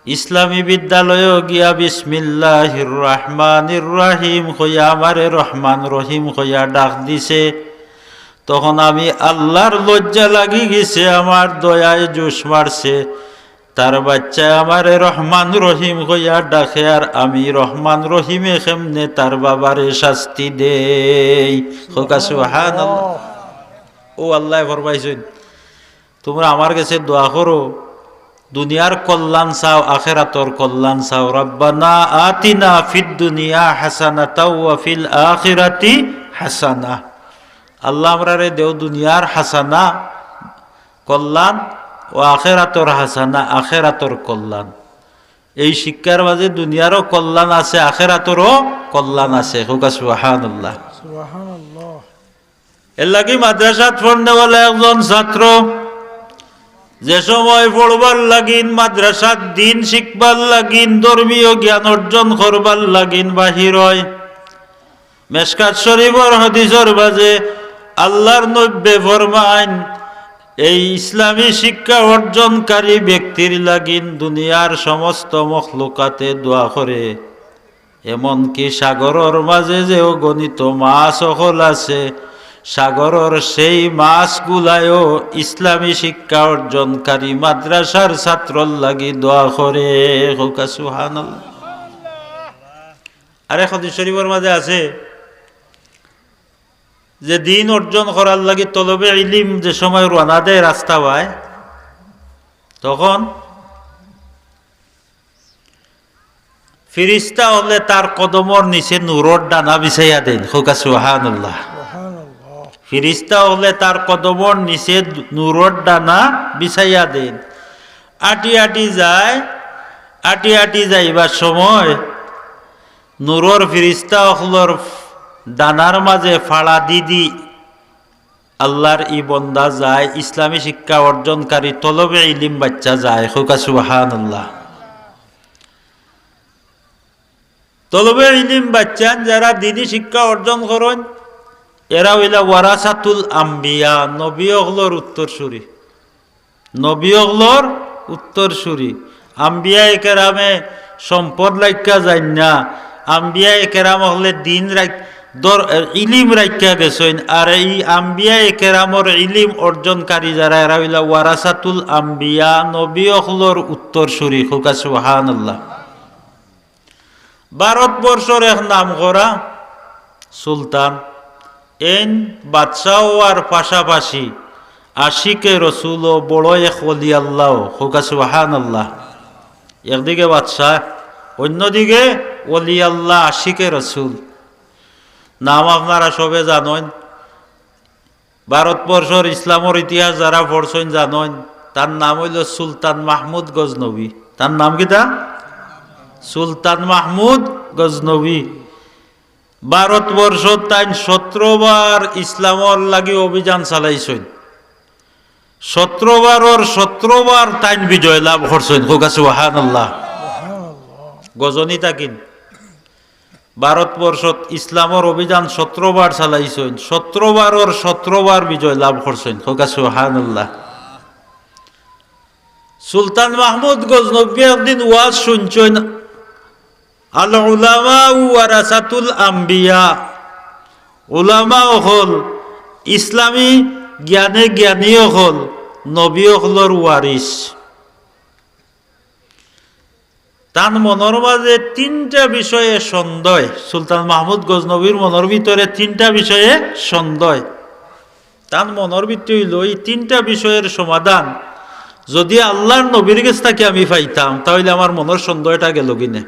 ইসলামী বিদ্যালয়ো গিয়া বিসমিল্লাহির রহমানির রহিম কইয়া আমারে রহমান রহিম কইয়া ডাক দিছে, তখন আমি আল্লাহর লজ্জা লাগি গেছে, আমার দয়ায় জোশ মারছে। তার বাচ্চায় আমারে রহমান রহিম কইয়া ডাকে, আর আমি রহমান রহিমে কেমনে তার বাবারে শাস্তি দেই?" কউক্কা সুবহানাল্লাহ। অউ আল্লায় ফরমাইছইন, "তুমরা আমার গেছে দোয়া করো, দুনিয়ার কল্যাণ চাও, আখেরাতর কল্যাণ চাও। রব্বানা আতিনা ফিদ দুনিয়া হাসানাতাও ওয়া ফিল আখিরাতি হাসানা।" আল্লাহ, আমরারে দেও দুনিয়ার হাসানা, কল্যাণ, ও আখেরাতর হাসানা, আখেরাতর কল্যাণ। এই শিক্ষার মাঝে দুনিয়ারও কল্যাণ আছে, আখেরাতরও কল্যাণ আছে। কউক্কা সুবহানাল্লাহ। সুবহানাল্লাহ। এর লাগি মাদ্রাসাত পড়নেওয়ালা একজন ছাত্র যে সময় পড়বার লাগিন, মাদ্রাসাত দিন শিখবার লাগিন, ধর্মীয় জ্ঞান অর্জন করবার লাগিন বাহির অয়, মেশকাত শরীফর হাদিসর মাঝে আল্লাহর নবীয়ে ফরমাইন, এই ইসলামী শিক্ষা অর্জনকারী ব্যক্তির লাগিন দুনিয়ার সমস্ত মখলুকাতে দোয়া করে, এমনকি সাগরর মাঝে যে অগণিত মাছ অকল আছে, সাগরর সেই মাছগুলায়ও ইসলামী শিক্ষা অর্জনকারী মাদ্রাসার ছাত্রর লাগি দোয়া করে। কউক্কা সুবহানাল্লাহ। আরেক হাদিস শরীফর মাঝে আছে যে দিন অর্জন করার লাগি তলবে ইলিম যে সময় রওয়ানা দেয় রাস্তা বায়, তখন ফিরিস্তা অকলে তার কদমর নিচে নূরর দানা বিছাইয়া দেইন। কউক্কা সুবহানাল্লাহ। সুবহানাল্লাহ। ফিরিস্তা অকলে তার কদমর নিচে নূরর দানা বিছাইয়া দেইন। আটি আটি যায়, আটি আটি যাইবার সময় নূরর ফিরিস্তা অকলর দানার মাঝে ফাড়া দি দি আল্লাহর ই বন্দা যায়, ইসলামী শিক্ষা অর্জনকারী তলবে ইলিম বাচ্চা যায়। কউক্কা সুবহানাল্লাহ। তলবে ইলিম বাচ্চাইন যারা দ্বীনি শিক্ষা অর্জন করইন, এরা অইলা ওয়ারাসাতুল আম্বিয়া, নবী অকলর উত্তরসূরি। নবী অকলর উত্তরসূরি। আম্বিয়ায়ে কেরামে সম্পদ রাখিয়া যাইন না, আম্বিয়ায়ে কেরাম অকলে দিন রাখ-, দর-, ইলিম রাখিয়া গেছইন। আর ই আম্বিয়ায়ে কেরামর ইলিম অর্জনকারী যারা, এরা অইলা ওয়ারাসাতুল আম্বিয়া, নবী অকলর উত্তরসূরি। কউক্কা সুবহানাল্লাহ। ভারতবর্ষর এক নামকরা সুলতান, এইন বাদশা অওয়ার পাশাপাশি আশিকে রসুলও বড় এক ওলি আল্লাহ। কউক্কা সুবহানাল্লাহ। একদিকে বাদশা, অইন্যদিকে ওলি আল্লাহ, আশিকে রসুল। নাম আপনারা সবে জানইন। ভারতবর্ষর ইসলামর ইতিহাস যারা পড়ছইন জানইন, তান নাম অইলো সুলতান মাহমুদ গজনবী। তান নাম কিতা? সুলতান মাহমুদ গজনবী। ভারতবর্ষত তাইন সতরো বার ইসলামর লাগি অভিযান চালাইছইন। সতরো বারর সতরো বার তাইন বিজয় লাভ করছইন। কউক্কা সুবহানাল্লাহ। গজনি থাকিন ভারতবর্ষত ইসলামর অভিযান সতরো বার চালাইছইন, সতরো বারর সতরো বার বিজয় লাভ করছইন। কউক্কা সুবহানাল্লাহ। সুলতান মাহমুদ গজনবী একদিন ওয়াজ শুনছইন, "আল উলামা ওয়ারাসাতুল আম্বিয়া", উলামা অকল, ইসলামী জ্ঞানে জ্ঞানী অকল নবী অকলর ওয়ারিস। তান মনর মাঝে তিনটা বিষয়ে সন্দেহ, সুলতান মাহমুদ গজনবীর মনর ভিতরে তিনটা বিষয়ে সন্দেহ। তান মনর ভিতরে অইলো, ই তিনটা বিষয়র সমাধান যদি আল্লার নবীর গেছ থাকি আমি পাইতাম, তা অইলে আমার মনর সন্দেহটা গেলো গিনে।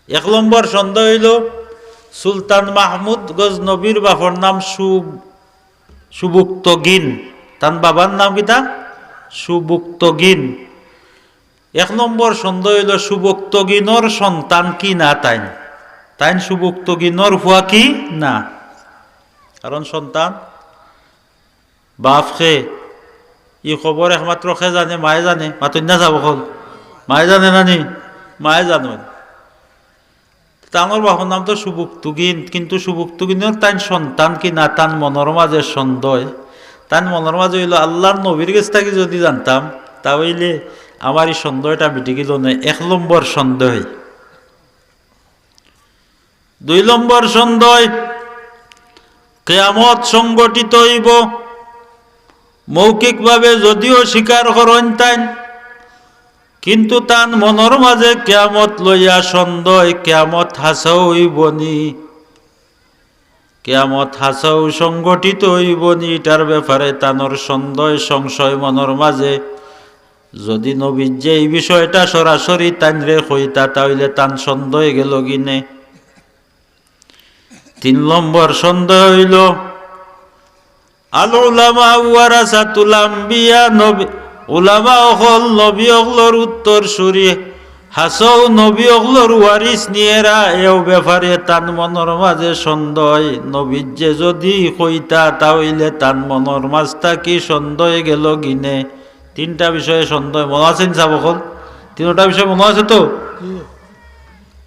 এক নম্বর সন্দেহ অইলো, সুলতান মাহমুদ গজনবীর বাপর নাম সু-, সুবুক্তগিন। তান বাবার নাম কিতা? সুবুক্তগিন। এক নম্বর সন্দেহ অইলো সুবুক্তগিনর সন্তান কি না তাইন? তাইন সুবুক্তগিনর ফুয়া কি না? কারণ সন্তান বাপ কে, ই খবর একমাত্র কে জানে? মায়ে জানে। মাতইন না ছাব অকল, মায়ে জানে না নি? মায়ে জানইন। তানর বাপর নাম তো সুবুক্তগিন, কিন্তু সুবুক্তগিনর তাইন সন্তান কি না, তান মনর মাঝে সন্দেহ। তান মনর মাঝে অইলো, আল্লার নবীর গেছ থাকি যদি জানতাম, তা অইলে আমার ই সন্দেহটা মিটি গেলো নে। এক নম্বর সন্দেহ। দুই নম্বর সন্দেহ, কিয়ামত সংঘটিত অইবো। মৌখিকভাবে যদিও স্বীকার করইন তাইন, কিন্তু তান মনর মাঝে কিয়ামত লইয়া সন্দেহ, কিয়ামত হাছাউ অইবো নি, কিয়ামত হাছাউ সংঘটিত অইবো নি, ইটার ব্যাপারে তানর সন্দেহ সংশয় মনর মাঝে। যদি নবীয়ে ই বিষয়টা সরাসরি তানরে কইতা, তা অইলে তান সন্দেহ গেলো গিনে। তিন নম্বর সন্দেহ অইলো, আল উলামা ওয়ারাসাতুল আম্বিয়া, নবী, উলামা অকল নবী অকলর উত্তরসূরি, হাছাউ নবী অকলর ওয়ারিস নি এরা, এও ব্যাপারে তান মনর মাঝে সন্দেহ। নবীয়ে যদি কইতা, তা অইলে তান মনর মাঝ থাকি সন্দেহ গেলো গিনে। তিনটা বিষয়ে সন্দেহ, মনো আছে নি ছাব অকল? তিনটা বিষয় মনো আছে তো?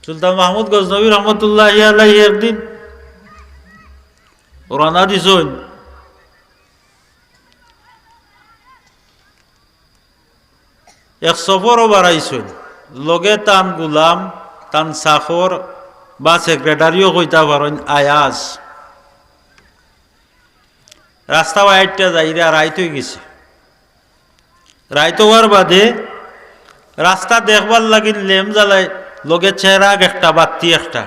সুলতান মাহমুদ গজনবী রহমতুল্লাহি আলাইহি একদিন রওয়ানা দিছইন, এক সফরো বারাইছইন, লগে তান গুলাম, তান চাকর বা সেক্রেটারিও কইতা পারইন, আয়াজ। রাস্তা বাইট্টা যাইরা রাইত অইগেছে। রাইত অওয়ার বাদে রাস্তা দেখবার লাগি লেম জ্বালাইন, লগে চেরাগ একটা, বাত্তি একটা।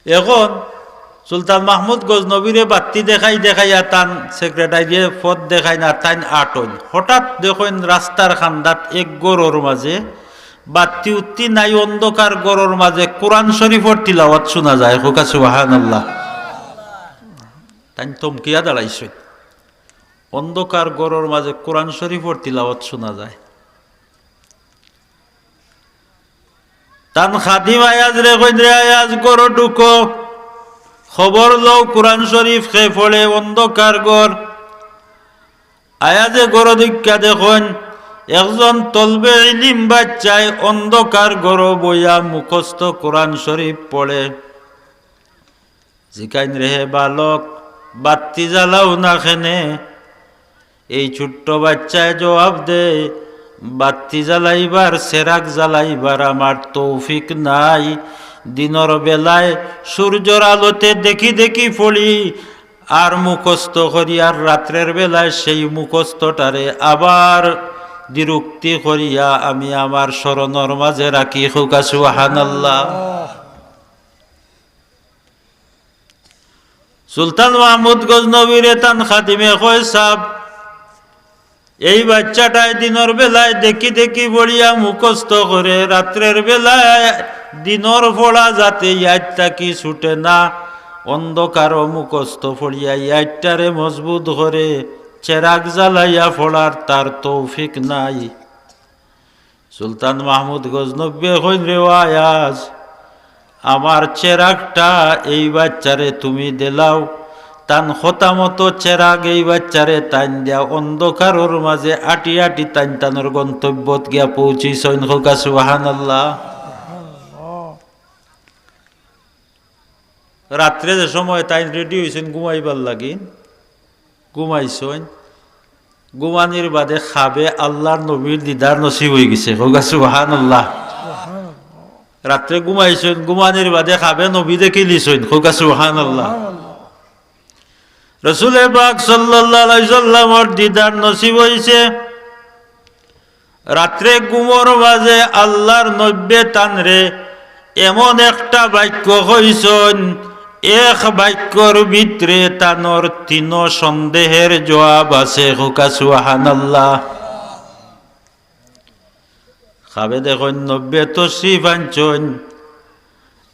এখন সুলতান মাহমুদ গজনবীরে বাত্তি দেখাই দেখাইয়া তান সেক্রেটারিয়ে পথ দেখাইন আর তাইন আটইন। হঠাৎ দেখইন রাস্তার কান্দাত এক ঘরর মাঝে বাত্তি উত্তি নাই, অন্ধকার ঘরর মাঝে কোরআন শরীফর তিলাওয়াত শুনা যায়। কউক্কা সুবহানাল্লাহ। তাইন থমকিয়া দাঁড়াইছইন। অন্ধকার ঘরর মাঝে কোরআন শরীফর তিলাওয়াত শুনা যায়। তান খাদিম আয়াজরে কইন, "রে আয়াজ, ঘরো ঢুকো, খবর লও কোরআন শরীফ কে পড়ে।" অন্ধকার ঘর। আয়াজে ঘরো ঢুকিয়া দেখইন, একজন তলবে ইলিম বাচ্চায় অন্ধকার ঘরো বইয়া মুখস্থ কোরআন শরীফ পড়ে। জিকাইন, "রে হে বালক, বাত্তি জ্বালাও না কেনে?" এই ছোট্ট বাচ্চায় জবাব দেয়, "বাত্তি জ্বালাইবার, চেরাগ জ্বালাইবার আমার তৌফিক নাই। দিনর বেলায় সূর্যর আলোতে দেখি দেখি পড়ি, আর মুখস্থ করি, আর রাত্রের বেলায় সেই মুখস্থটারে আবার দিরুক্তি করিয়া আমি আমার স্মরণর মাঝে রাখি।" কউক্কা সুবহানাল্লাহ। সুলতান মাহমুদ গজনবীরে তান খাদিমে কয়, "সাব, এই বাচ্চাটায় দিনর বেলায় দেখি দেখি পড়িয়া মুখস্থ করে, রাত্রের বেলায় দিনর পড়া যাতে ইয়াদ থাকি ছুটে না, অন্ধকারও মুখস্থ পড়িয়া ইয়াদটারে মজবুত করে, চেরাগ জ্বালাইয়া পড়ার তার তৌফিক নাই।" সুলতান মাহমুদ গজনবীয়ে কইন, "রে আয়াজ, আমার চেরাগটা এই বাচ্চারে তুমি দিলাও।" তান কথা মতো চেরাগ এই বাচ্চারে তাইন দিয়া অন্ধকারর মাঝে আটি আটি তাইন তানর গন্তব্যত গিয়া পৌঁছিছইন। কউক্কা সুবহানাল্লাহ। রাত্রে যে সময় তাইন রেডি অইছইন ঘুমাইবার লাগি, ঘুমাইছইন, ঘুমানির বাদে খাবে আল্লার নবীর দিদার নসিব অইগেছে। কউক্কা সুবহানাল্লাহ। রাত্রে ঘুমাইছইন, ঘুমানির বাদে খাবে নবী দেখিলিছইন। কউক্কা সুবহানাল্লাহ। রসুলে পাক সাল্লাল্লাহু আলাইহি ওয়াসাল্লামর দিদার নসিব অইছে। রাত্রে ঘুমর মাঝে আল্লার নবীয়ে তানরে এমন একটা বাক্য কইছইন, এক বাক্যর ভিতরে তানর তিনো সন্দেহের জবাব আছে। কউক্কা সুবহানাল্লাহ। খাবে দেখইন নবীয়ে তশরিফ আনছইন,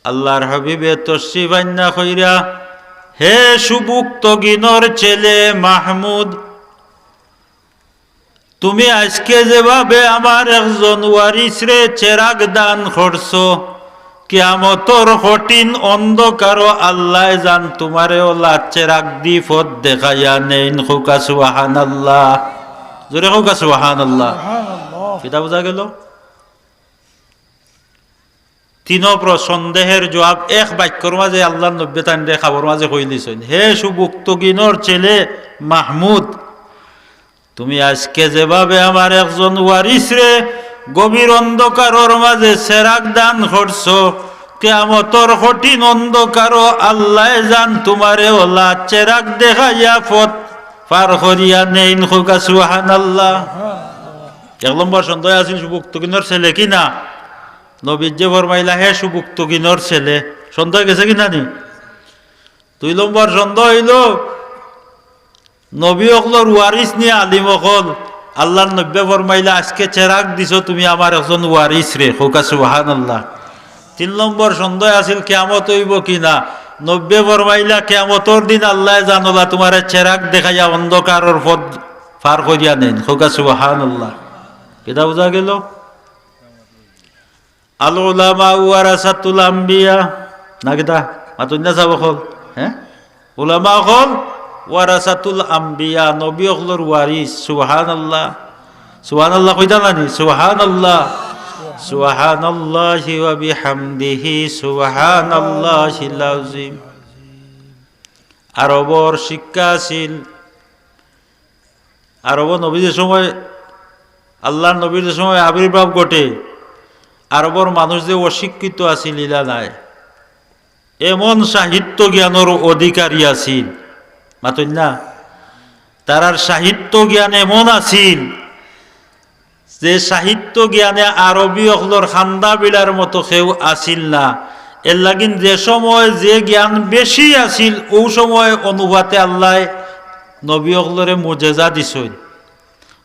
আল্লার হাবিবে তশরিফ আইন্না কইরা, "হে সুভুক্তগিনর ছেলে মাহমুদ, তুমি আইজকে যেভাবে আমার একজন ওয়ারিসরে চেরাগ দান করছো, কিয়ামতর কঠিন অন্ধকারও আল্লায় যান তুমারে অলা চেরাগদি পথ দেখাইয়া নেইন।" কউক্কা সুবহানাল্লাহ। জোরে কউক্কা সুবহানাল্লাহ। সুবহানাল্লাহ। কিতা বুঝা গেল? তিনো প্র-, সন্দেহের জবাব এক বাক্যর মাঝে আল্লার নবীয়ে তানরে খাবর মাঝে কইলিছইন, "হে সুভুক্তগিনর ছেলে মাহমুদ, তুমি আইজকে যেভাবে আমার একজন ওয়ারিসরে গভীর অন্ধকারর মাঝে চেরাগ দান করছো, কিয়ামতর কঠিন অন্ধকারও আল্লায় যান তুমারে অলা চেরাগ দেখাইয়া পথ পার করিয়া নেইন।" কউক্কা সুবহানাল্লাহ। এক নম্বর সন্দেহ আছিল সুভুক্তগিনর ছেলে কি না? নবীয়ে যে ফরমাইলা, "হে সুভুক্তগিনর ছেলে", সন্দেহ গেছে কি না নি? দুই নম্বর সন্দেহ অইলো, নবী অকলর ওয়ারিস নি আলিম অকল, আল্লার নবীয়ে ফরমাইলা, "আইজকে চেরাগ দিছো তুমি আমার একজন ওয়ারিসরে।" কউক্কা সুবহানাল্লাহ। তিন নম্বর সন্দেহ আছিল কিয়ামত অইবো কি না, নবীয়ে ফরমাইলা, "কিয়ামতর দিন আল্লায় যান অলা তুমারে চেরাগ দেখাইয়া অন্ধকারর পথ পার করিয়া নেইন।" কউক্কা সুবহানাল্লাহ। কিতা বুঝা গেল? আল উলামা ওয়ারাসাতুল আম্বিয়া। না কিতা? মাতইন না সাব অকল? হ্যাঁ? উলামা অকল ওয়ারাসাতুল আম্বিয়া, নবী অকলর ওয়ারিস। সুবহানাল্লাহ। সুবহানাল্লাহ কইতা নানি? সুবহানাল্লাহ। সুবহানাল্লাহি ওয়া বিহামদিহি, সুবহানাল্লাহিল আযীম। আরবর শিক্ষা আছিল, আরবো নবী যে সময়, আল্লার নবীর যে সময় আবির্ভাব ঘটে, আরবর মানুষ যে অশিক্ষিত আছিল ইলা নায়, এমন সাহিত্য জ্ঞানর অধিকারী আছিল, মাতইন না, তারার সাহিত্য জ্ঞান এমন আছিল যে সাহিত্য জ্ঞানে আরবি অকলর কান্দা বিড়ার মতো কেউ আছিল না। এরলাগিন যে সময় যে জ্ঞান বেশি আছিল, অউ সময় অনুপাতে আল্লায় নবী অকলরে মুজেজা দিছইন।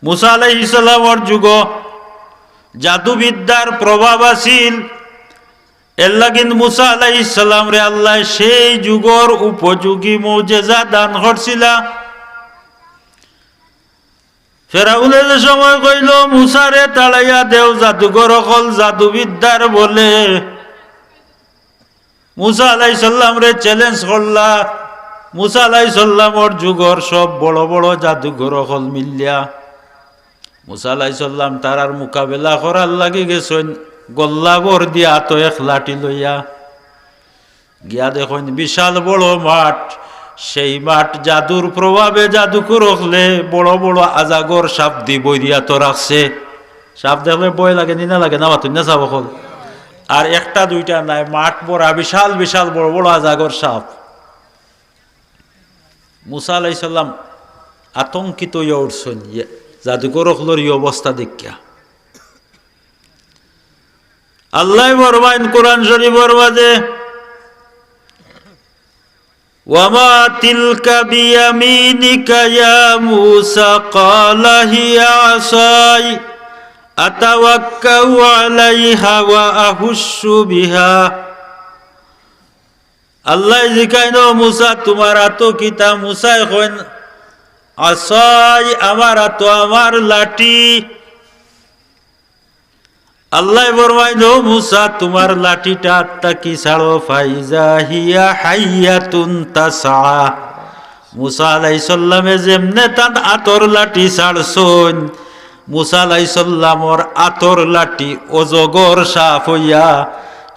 মুসা আলাইহিস সালামর যুগো জাদুবিদ্যার প্রভাব আছিল, এরলাগিন মুসা আলাইহিস সালামরে আল্লায় সেই যুগর উপযোগী মুজেজা দান করছিলা। ফেরাউনে যে সময় কইলো, "মুসারে তাড়াইয়া দেও, জাদুঘর অকল জাদুবিদ্যার বলে।" মুসা আলাইহিস সালামরে challenge করলা। মুসা আলাইহিস সালামর যুগর সব বড় বড় জাদুঘর অকল মিলিয়া মুসা আলাইহিস সালাম তারার মোকাবেলা করার লাগি গেছইন, গল্লা ভর দিয়া আতো এক লাঠি লইয়া। গিয়া দেখইন বিশাল বড় মাঠ, সেই মাঠ জাদুর প্রভাবে জাদুকর অকলে বড় বড় আজাগর সাপ দি বইরিয়া তো রাখছে। সাপ দেখলে ভয় লাগে নি না লাগে না, মাতইন না সাব অকল? আর একটা দুইটা নায়, মাঠ ভরা বিশাল বিশাল বড় বড় আজাগর সাপ। মুসা আলাইহিস সালাম আতঙ্কিত অইয়া উঠছইন, ইয়ে, জাদুকর অকলর ই অবস্থা দেখিয়া। আল্লায় ফরমাইন কোরআন শরীফর মাঝে, "ওয়া মা তিলকা বিয়ামিনিকা ইয়া মুসা, ক্বালা হিয়া আসাই, আতাওয়াক্কাউ আলাইহা ওয়া আহুশু বিহা।" আল্লায় জিকাইন, "ও মুসা, তুমার আতো কিতা?" মুসায় কইন, "আসাই, আমার আতো আমার লাঠি।" আল্লায় ফরমাইন, "ও মুসা, তুমার লাঠিটা আত থাকি ছাড়ো।" ফাইজা হিয়া হাইয়াতুন তাসআ। মুসা আলাইহিস সালামে যেমনে তান আতর লাঠি ছাড়ছইন, মুসা আলাইহিস সালামর আতর লাঠি অজগর সাপ অইয়া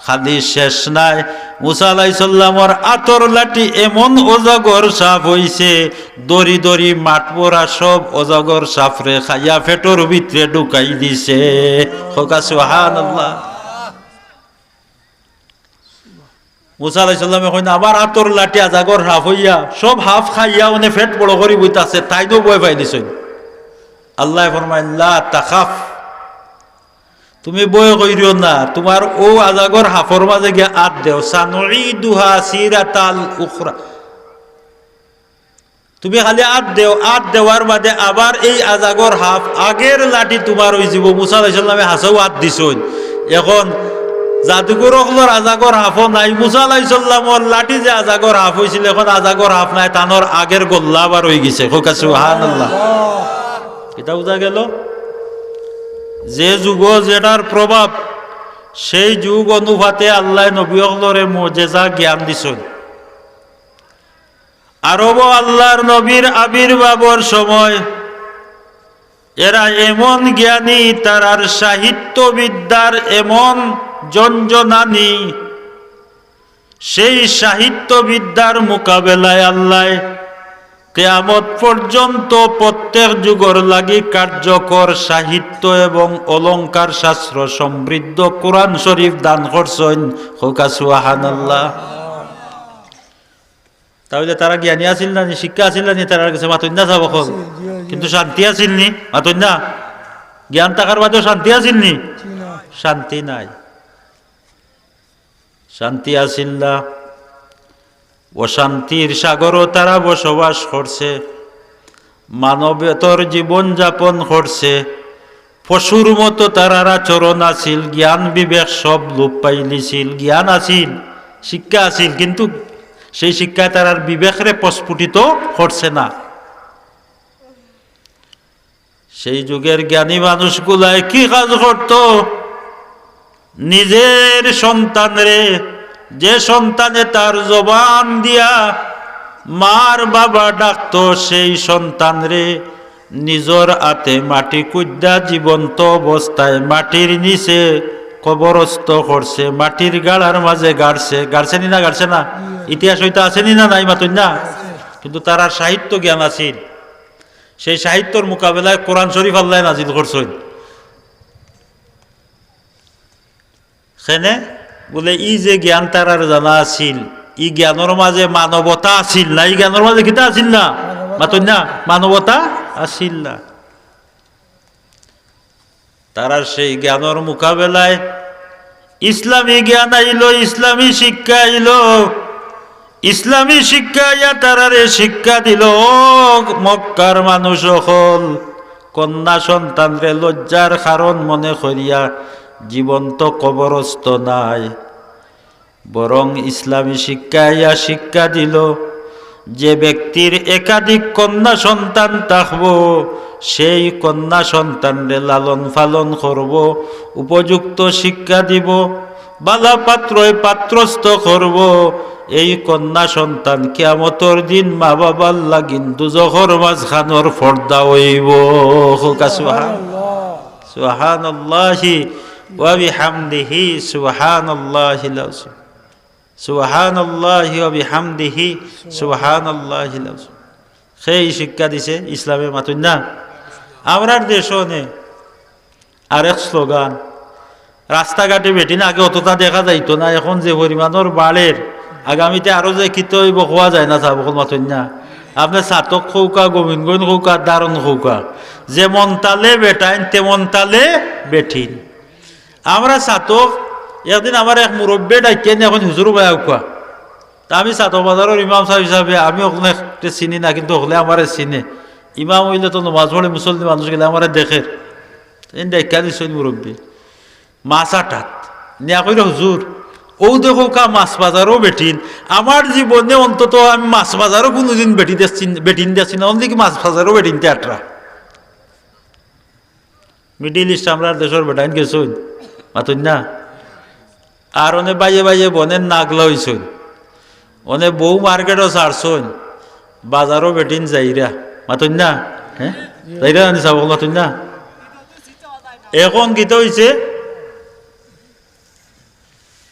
খালি শেষ নায়, মুসা আলাইহিস সালামর আতর লাঠি এমন অজগর সাপ অইছে, দড়ি দড়ি মাঠ ভরা সব অজগর সাপরে খাইয়া পেটর ভিতরে ঢুকাই দিছে। কউক্কা সুবহানাল্লাহ। মুসা আলাইহিস সালামে কইন, "আমার আতর লাঠি আজাগর সাপ অইয়া সব সাপ খাইয়া অনে পেট বড় করি বইতাছে, তাইনও ভয় পাইলিছইন।" আল্লায় ফরমাইন, "লা তাখাফ, তুমি ভয় করিও না, তুমার অউ আজাগর সাপর মাঝে গিয়া আত দেও, সানুঈদুহা সিরাতাল উখরা।" তুমি খালি আত দেও, আত দেওয়ার বাদে আবার এই আজাগর সাপ আগের লাঠি তুমার অইযিবো। মুসা আলাইহিস সালামে হাছাউ আত দিছইন। অখন জাদুকর অকলর আজাগর সাপও নাই, মুসা আলাইহিস সালামর লাঠি যে আজাগর সাপ অইছিল, অখন আজাগর সাপ নাই, তানর আগের গল্লা আবার অইগেছে। কউক্কা সুবহানাল্লাহ। ইটা বুঝা গেল? যে যুগো যেটার প্রভাব, সেই যুগ অনুপাতে আল্লায় নবী অকলরে মুজেজা জ্ঞান দিছইন। আরবো আল্লার নবীর আবির্ভাবর সময় এরা এমন জ্ঞানী, তারার সাহিত্যবিদ্যার এমন জনজনানি, সেই সাহিত্যবিদ্যার মোকাবেলায় আল্লায় কিয়ামত পর্যন্ত প্রত্যেক যুগর লাগি কার্যকর সাহিত্য এবং অলংকার শাস্ত্র সমৃদ্ধ কোরআন শরীফ দান করছইন। কউক্কা সুবহানাল্লাহ। তাইলে তারা জ্ঞানী আছিল না নি? শিক্ষা আছিল না নি তারার গেছে? মাতইন না সাব অকল। জি, জি, জি। কিন্তু শান্তি আছিল নি? মাতইন না। জ্ঞান থাকার বাদেও শান্তি আছিল নি? জি না। শান্তি নাই। শান্তি আছিল না। অশান্তির সাগরো তারা বসবাস করছে, মানবেতর জীবন যাপন করছে, পশুর মতো তারার আচরণ আছিল, জ্ঞান বিবেক সব লোপ পাইলিছিল। জ্ঞান আছিল, শিক্ষা আছিল, কিন্তু সেই শিক্ষায় তারার বিবেকরে প্রস্ফুটিত করছে না। সেই যুগের জ্ঞানী মানুষগুলায় কি কাজ করত? নিজের সন্তানরে, যে সন্তানে তার জবান দিয়া মার বাবা ডাকতো, সেই সন্তানরে নিজর আতে মাটি কুদ্দা জীবন্ত অবস্থায় মাটির নিচে কবরস্থ করছে, মাটির গাড়ার মাঝে গাড়ছে। গাড়ছে নি না গাড়ছে না? ইতিহাস অইতা আছে নি না নাই? মাতইন না। কিন্তু তারার সাহিত্য জ্ঞান আছিল। সেই সাহিত্যর মোকাবেলায় কোরআন শরীফ আল্লায় নাজিল করছইন। কেনে? বুলে, ই যে জ্ঞান তারার জানা আছিল, ই জ্ঞানর মাঝে মানবতা আছিল না? ই জ্ঞানর মাঝে কিতা আছিল না? মাতইন না, মানবতা আছিল না। তারার সেই জ্ঞানর মোকাবেলায় ইসলামী জ্ঞান আইলো, ইসলামী শিক্ষা আইলো। ইসলামী শিক্ষা আইয়া তারারে শিক্ষা দিল, "ও মক্কার মানুষ অকল, কন্যা সন্তানরে লজ্জার কারণ মনে করিয়া জীবন্ত কবরস্থ নাই।" বরং ইসলামী শিক্ষা আইয়া শিক্ষা দিল, যে ব্যক্তির একাধিক কন্যা সন্তান থাকব, সেই কন্যা সন্তানরে লালন পালন করব, উপযুক্ত শিক্ষা দিব, বালা পাত্রয় পাত্রস্থ করব। এই কন্যা সন্তান কিয়ামতর দিন মা বাবার লাগিন দুজখর মাঝখানর পর্দা অইব। কউক্কা সুবহান-, সুবহানাল্লাহি ওয়া বিহামদিহি, সুবহানাল্লাহিল আযীম। সুবহানাল্লাহি ওয়া বিহামদিহি, সুবহানাল্লাহিল আযীম। কে ই শিক্ষা দিছে? ইসলামে, মাতইন না? আমরার দেশো নে আরেক স্লোগান, রাস্তাঘাটে বেটিন আগে অতটা দেখা যাইতো না, এখন যে পরিমাণর বাড়ের, আগামীতে আরো যে কিতা অইবো কওয়া যায় না, সাব অকল, মাতইন না? আপনে ছাতক কউক্কা, গোবিন্দগঞ্জ কউক্কা, দারুন কউক্কা, যেমন তালে বেটাইন, তেমন তালে বেটিন। আমরা ছাতক, একদিন আমার এক মুরব্বিয়ে ডাকিয়া নিয়া কইন, "হুজুর, বায় আউক্কা।" তা আমি ছাতক বাজারর ইমাম সাব হিসাবে আমি অকলরে চিনি না, কিন্তু অকলে আমারে চিনে। ইমাম অইলে তো নমাজ পড়ে, মুসল্লি মানুষ গেলে আমারে দেখের। এইন ডাকিয়া নিছইন মুরব্বিয়ে। মাছ আটাত। নিয়া কইরা, "হুজুর, অউ দেখউক্কা মাছ বাজারো বেটিন। আমার জীবনে অন্তত আমি মাছ বাজারো কুনুদিন বেটি দেখছি, বেটিন দেখছি না, অনলি কি মাছ বাজারো বেটিনতে আটরা।" মিডল ইস্ট আমরার দেশর বেটাইন গেছইন, মাতইন না? আর অনে বাইয়ে বাইয়ে বনের নাগলা অইছইন, অনে বউ মার্কেটো ছাড়ছইন, বাজারো বেটিন যাইরা, মাতইন না? হে? যাইরা না নি, সাব অকল, মাতইন না? এখন কিতা অইছে?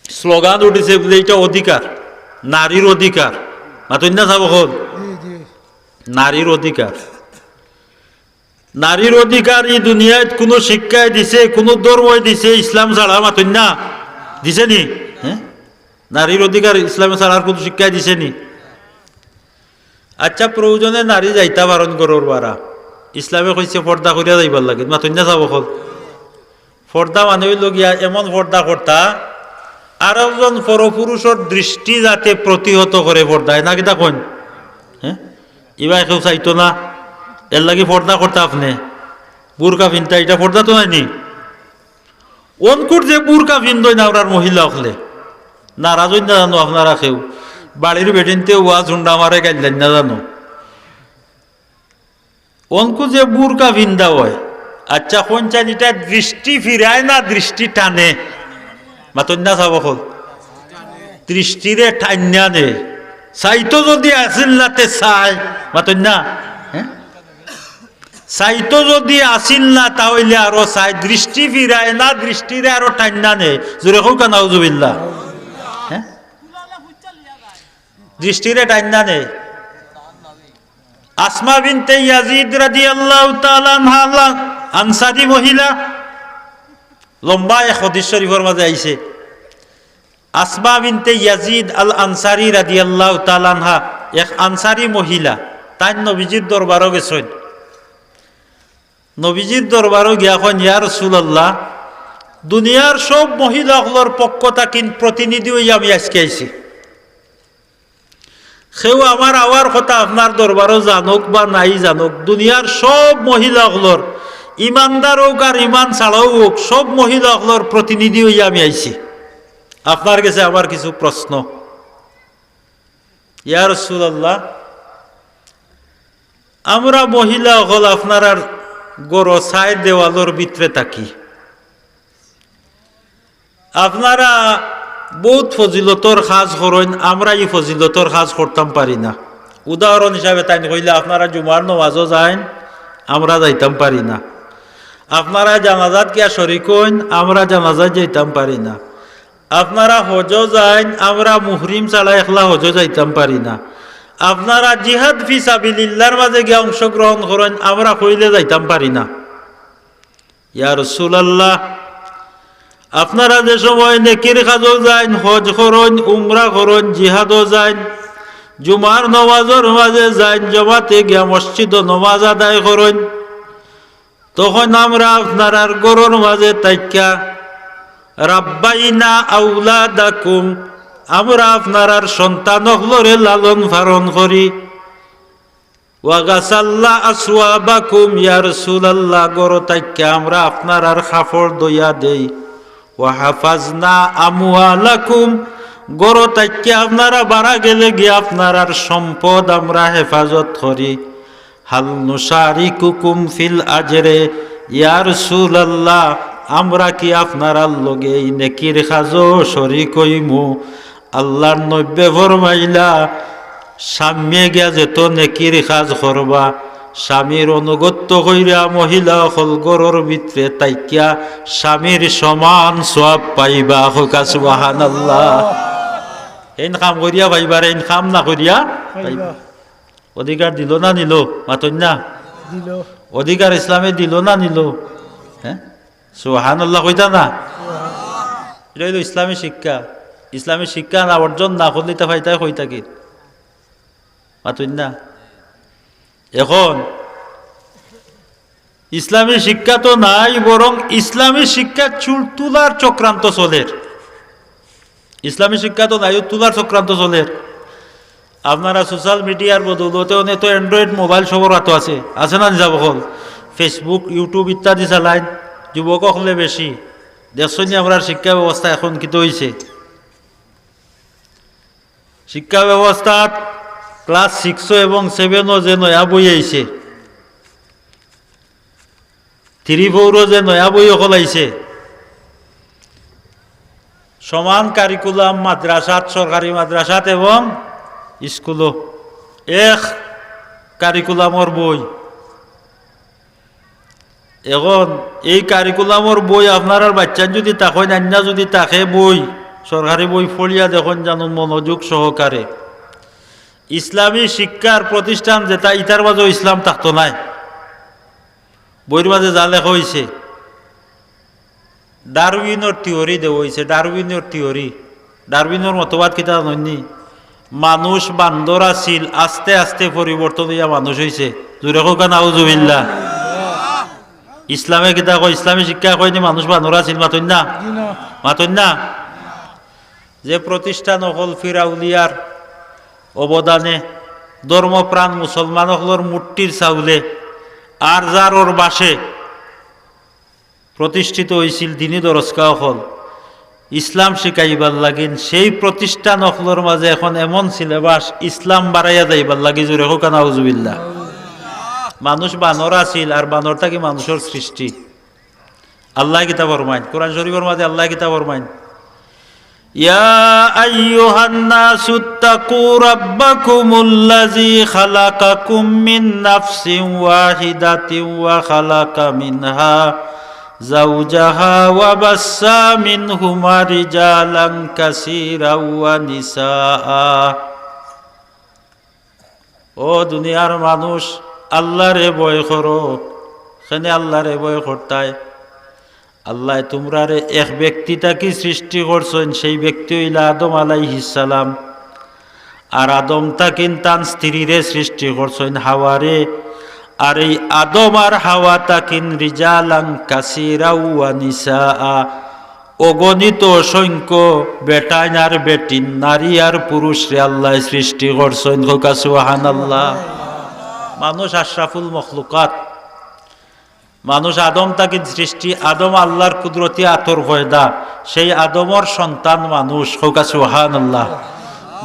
স্লোগান উঠিছে বুলে ইটা অধিকার, নারীর অধিকার, মাতইন না, সাব অকল? নারীর অধিকার। নারীর অধিকার ই দুনিয়াত কুনু শিক্ষায় দিছে, কুনু ধর্ময় দিছে, ইসলাম ছাড়া, মাতইন না? দিছে নি? হে? নারীর অধিকার ইসলামে ছাড়া আর কুনু শিক্ষায় দিছে নি? আচ্ছা, প্রয়োজনে নারী যাইতা পারইন ঘরর বারা। ইসলামে কইছে পর্দা করিয়া যাইবার লাগি, মাতইন না, সাব অকল? পর্দা মানে অইলো গিয়া এমন পর্দা করতা, আরকজন পরপুরুষর দৃষ্টি যাতে প্রতিহত করে পর্দায়, না কিতা কইন? হে? ইবায় কেউ চাইতো না, এরলাগি পর্দা করতা আপনে। বুরকা ফিনতা, ইটা পর্দা তো নায় নি? অনকুর যে বুরকা ফিন্দইন আমরার মহিলা অকলে, নারাজ অইন না জানো আপনারা কেউ? বাড়ির বেটিন্তে ওয়াজ হুনরা আমারে গাইল্লাইন না জানো? অনকু যে বুরকা ফিন্দা অয়, আচ্ছা, কইন চাইন ইটা দৃষ্টি ফিরায় না দৃষ্টি টানে? মাতইন না, সাব অকল? দৃষ্টিরে টাইন্না নে। চাইতো যুদি আছিল না তে চায়, মাতইন না? হে? চাইতো যুদি আছিল না, তা অইলে আরো চায়। দৃষ্টি ফিরায় না, দৃষ্টিরে আরো টাইন্না নে। জোরে কউক্কা, নাউজুবিল্লাহ। হে? দৃষ্টিরে টাইন্না নে। আসমা বিনতে ইয়াজিদ রাদিয়াল্লাহু তাআলা আনহা, আনসারী মহিলা, লম্বা এক হাদিস শরীফর মাঝে আইছে। আসমা বিনতে ইয়াজিদ আল আনসারী রাদিয়াল্লাহু তাআলা আনহা, এক আনসারী মহিলা, তাইন নবীজির দরবারো গেছইন। নবীজির দরবারো গিয়া কইন, "ইয়া রাসূলুল্লাহ, দুনিয়ার সব মহিলা অকলর পক্ষ থাকিন প্রতিনিধি অইয়া আমি আইজকে আইছি।" কেউ আমার আওয়ার কথা আপনার দরবারো জানউক বা নাই জানউক, দুনিয়ার সব মহিলা অকলর, ইমানদার অউক আর ইমান ছাড়াও অউক, সব মহিলা অকলর প্রতিনিধি অইয়া আমি আইছি। আপনার গেছে আমার কিছু প্রশ্ন। ইয়া রাসূলুল্লাহ, আমরা মহিলা অকল আপনারার ঘরো চাইর দেওয়ালর ভিতরে থাকি। আপনারা বউত ফজিলতর কাজ করইন, আমরা ই ফজিলতর কাজ করতাম পারি না। উদাহরণ হিসাবে তাইন কইলা, আপনারা জুমার নমাজো যাইন, আমরা যাইতাম পারি না। আপনারা জানাজাত গিয়া শরিক অইন, আমরা জানাজাত যাইতাম পারি না। আপনারা হজো যাইন, আমরা মুহরিম ছাড়া একলা হজো যাইতাম পারি না। আপনারা জিহাদ ফি সাবিলিল্লাহর মাঝে গিয়া অংশগ্রহণ করইন, আমরা কইলে যাইতাম পারি না। ইয়া রাসূলুল্লাহ, আপনারা যে সময় নেকির কাজো যাইন, হজ করইন, উমরা করইন, জিহাদো যাইন, জুমার নমাজর মাঝে যাইন, জমাতে গিয়া মসজিদো নমাজ আদায় করইন, তখন আমরা আপনারার ঘরর মাঝে থাকিয়া রাব্বাইনা আওলাদাকুম, আমরা আপনারার সন্তান অকলরে লালন পালন করি। ওয়া গাসালনা আসওয়াবাকুম, ইয়া রাসূলুল্লাহ, ঘরো থাকিয়া আমরা আপনারার কাপড় ধইয়া দেই। ওয়া হাফাজনা আমওয়ালাকুম, ঘরো থাকিয়া আপনারা বারা গেলে গিয়া আপনারার সম্পদ আমরা হেফাজত করি। হাল নুশারিকুকুম ফিল আজরে, ইয়া রাসূলুল্লাহ, আমরা কি আপনারার লগে ই নেকির কাজো শরিক অইমু? আল্লাহর নবীয়ে ফরমাইলা, স্বামীয়ে গিয়া যেতো নেকির কাজ করবা, স্বামীর অনুগত্য কইরা মহিলা অকল ঘরর ভিতরে থাকিয়া স্বামীর সমান সওয়াব পাইবা। কউক্কা সুবহানাল্লাহ। এইন কাম করিয়া পাইবায়, এইন কাম না করিয়া পাইবা। পাইবা। অধিকার দিলো না নিলো? মাতইন না। দিলো। অধিকার ইসলামে দিলো না নিলো? হ্যাঁ, সুবহানাল্লাহ কইতা না? ইটা অইলো ইসলামী শিক্ষা। ইসলামী শিক্ষা না অর্জন না করলে ইতা পাইতায় কই থাকি? মাতইন না। এখন ইসলামী শিক্ষা তো নাই, বরং ইসলামী শিক্ষা চুল তুলার চক্রান্ত চলের। ইসলামী শিক্ষা তো নাই, তুলার চক্রান্ত চলের। আপনারা social media-র বদৌলতে অনে তো Android mobile সবর আতো আছে, আছে না নি সাব অকল? Facebook, YouTube ইত্যাদি চালাইন, যুবক অকলে বেশি। দেখছইন নি আমরার শিক্ষা ব্যবস্থা এখন কিতা অইছে? শিক্ষা ব্যবস্থাত class six-ও এবং seven-ও যে নয়া বই আইছে, three four-ও যে নয়া বই অকল আইছে, সমান curriculum মাদ্রাসাত, সরকারি মাদ্রাসাত এবং স্কুলো এক curriculum-র বই। এখন এই curriculum-র বই আপনারার বাইচ্চাইন যুদি তাকইন, আইন্না যুদি তাকে বই, সরকারি বই পড়িয়া দেখইন জানো মনোযোগ সহকারে। ইসলামী শিক্ষার প্রতিষ্ঠান যেটা, ইতার মাঝেও ইসলাম থাকতো নায়। বইর মাঝে যা লেখা অইছে, ডারউইনর theory দেওয়া অইছে, ডারউইনর theory। ডারউইনর মতবাদ কিতা জানইন নি? মানুষ বান্দর আছিল, আস্তে আস্তে পরিবর্তন অইয়া মানুষ অইছে। জোরে কউক্কা নাউজুবিল্লাহ। ইসলামে কিতা কয়? ইসলামী শিক্ষায় কয় নি মানুষ বান্দর আছিল? মাতইন না? জি না। মাতইন না? যে প্রতিষ্ঠান অকল পীর আউলিয়ার অবদানে ধর্মপ্রাণ মুসলমান অকলর মুট্টির চাউলে আর যার ওর বাসে প্রতিষ্ঠিত অইছিল দিনী দরসগাহ অকল, ইসলাম শিখাইবার লাগিন, সেই প্রতিষ্ঠান অকলর মাঝে এখন এমন syllabus, ইসলাম বাড়াইয়া যাইবার লাগি। জোরে কউক্কা নাউজুবিল্লাহ। মানুষ বানর আছিল, আর বানর থাকি মানুষর সৃষ্টি। আল্লায় কিতা ফরমাইন? কোরআন শরীফর মাঝে আল্লায় কিতা ফরমাইন? يا أيها الناس اتقوا ربكم الذي خلقكم من نفس واحدة وخلق منها زوجها وبث منهما رجالا كثيرا ونساء। ও দুনিয়ার মানুষ, আল্লারে ভয় করো। কেনে আল্লারে ভয় করতায়? আল্লায় তুমরারে এক ব্যক্তি থাকি সৃষ্টি করছইন, সেই ব্যক্তি অইলা আদম আলাইহিস সালাম। আর আদম থাকিন তান স্ত্রীরে সৃষ্টি করছইন, হাওয়ারে। আর এই আদম আর হাওয়া থাকিন রিজালান কাসীরা ওয়া নিসাআ, অগণিত অসংখ্য বেটাইন আর বেটিন, নারী আর পুরুষরে আল্লায় সৃষ্টি করছইন। কউক্কা সুবহানাল্লাহ। মানুষ আশরাফুল মখলুকাত। মানুষ আদম থাকি সৃষ্টি, আদম আল্লার কুদরতি আতর পয়দা, সেই আদমর সন্তান মানুষ। কউক্কা সুবহানাল্লাহ।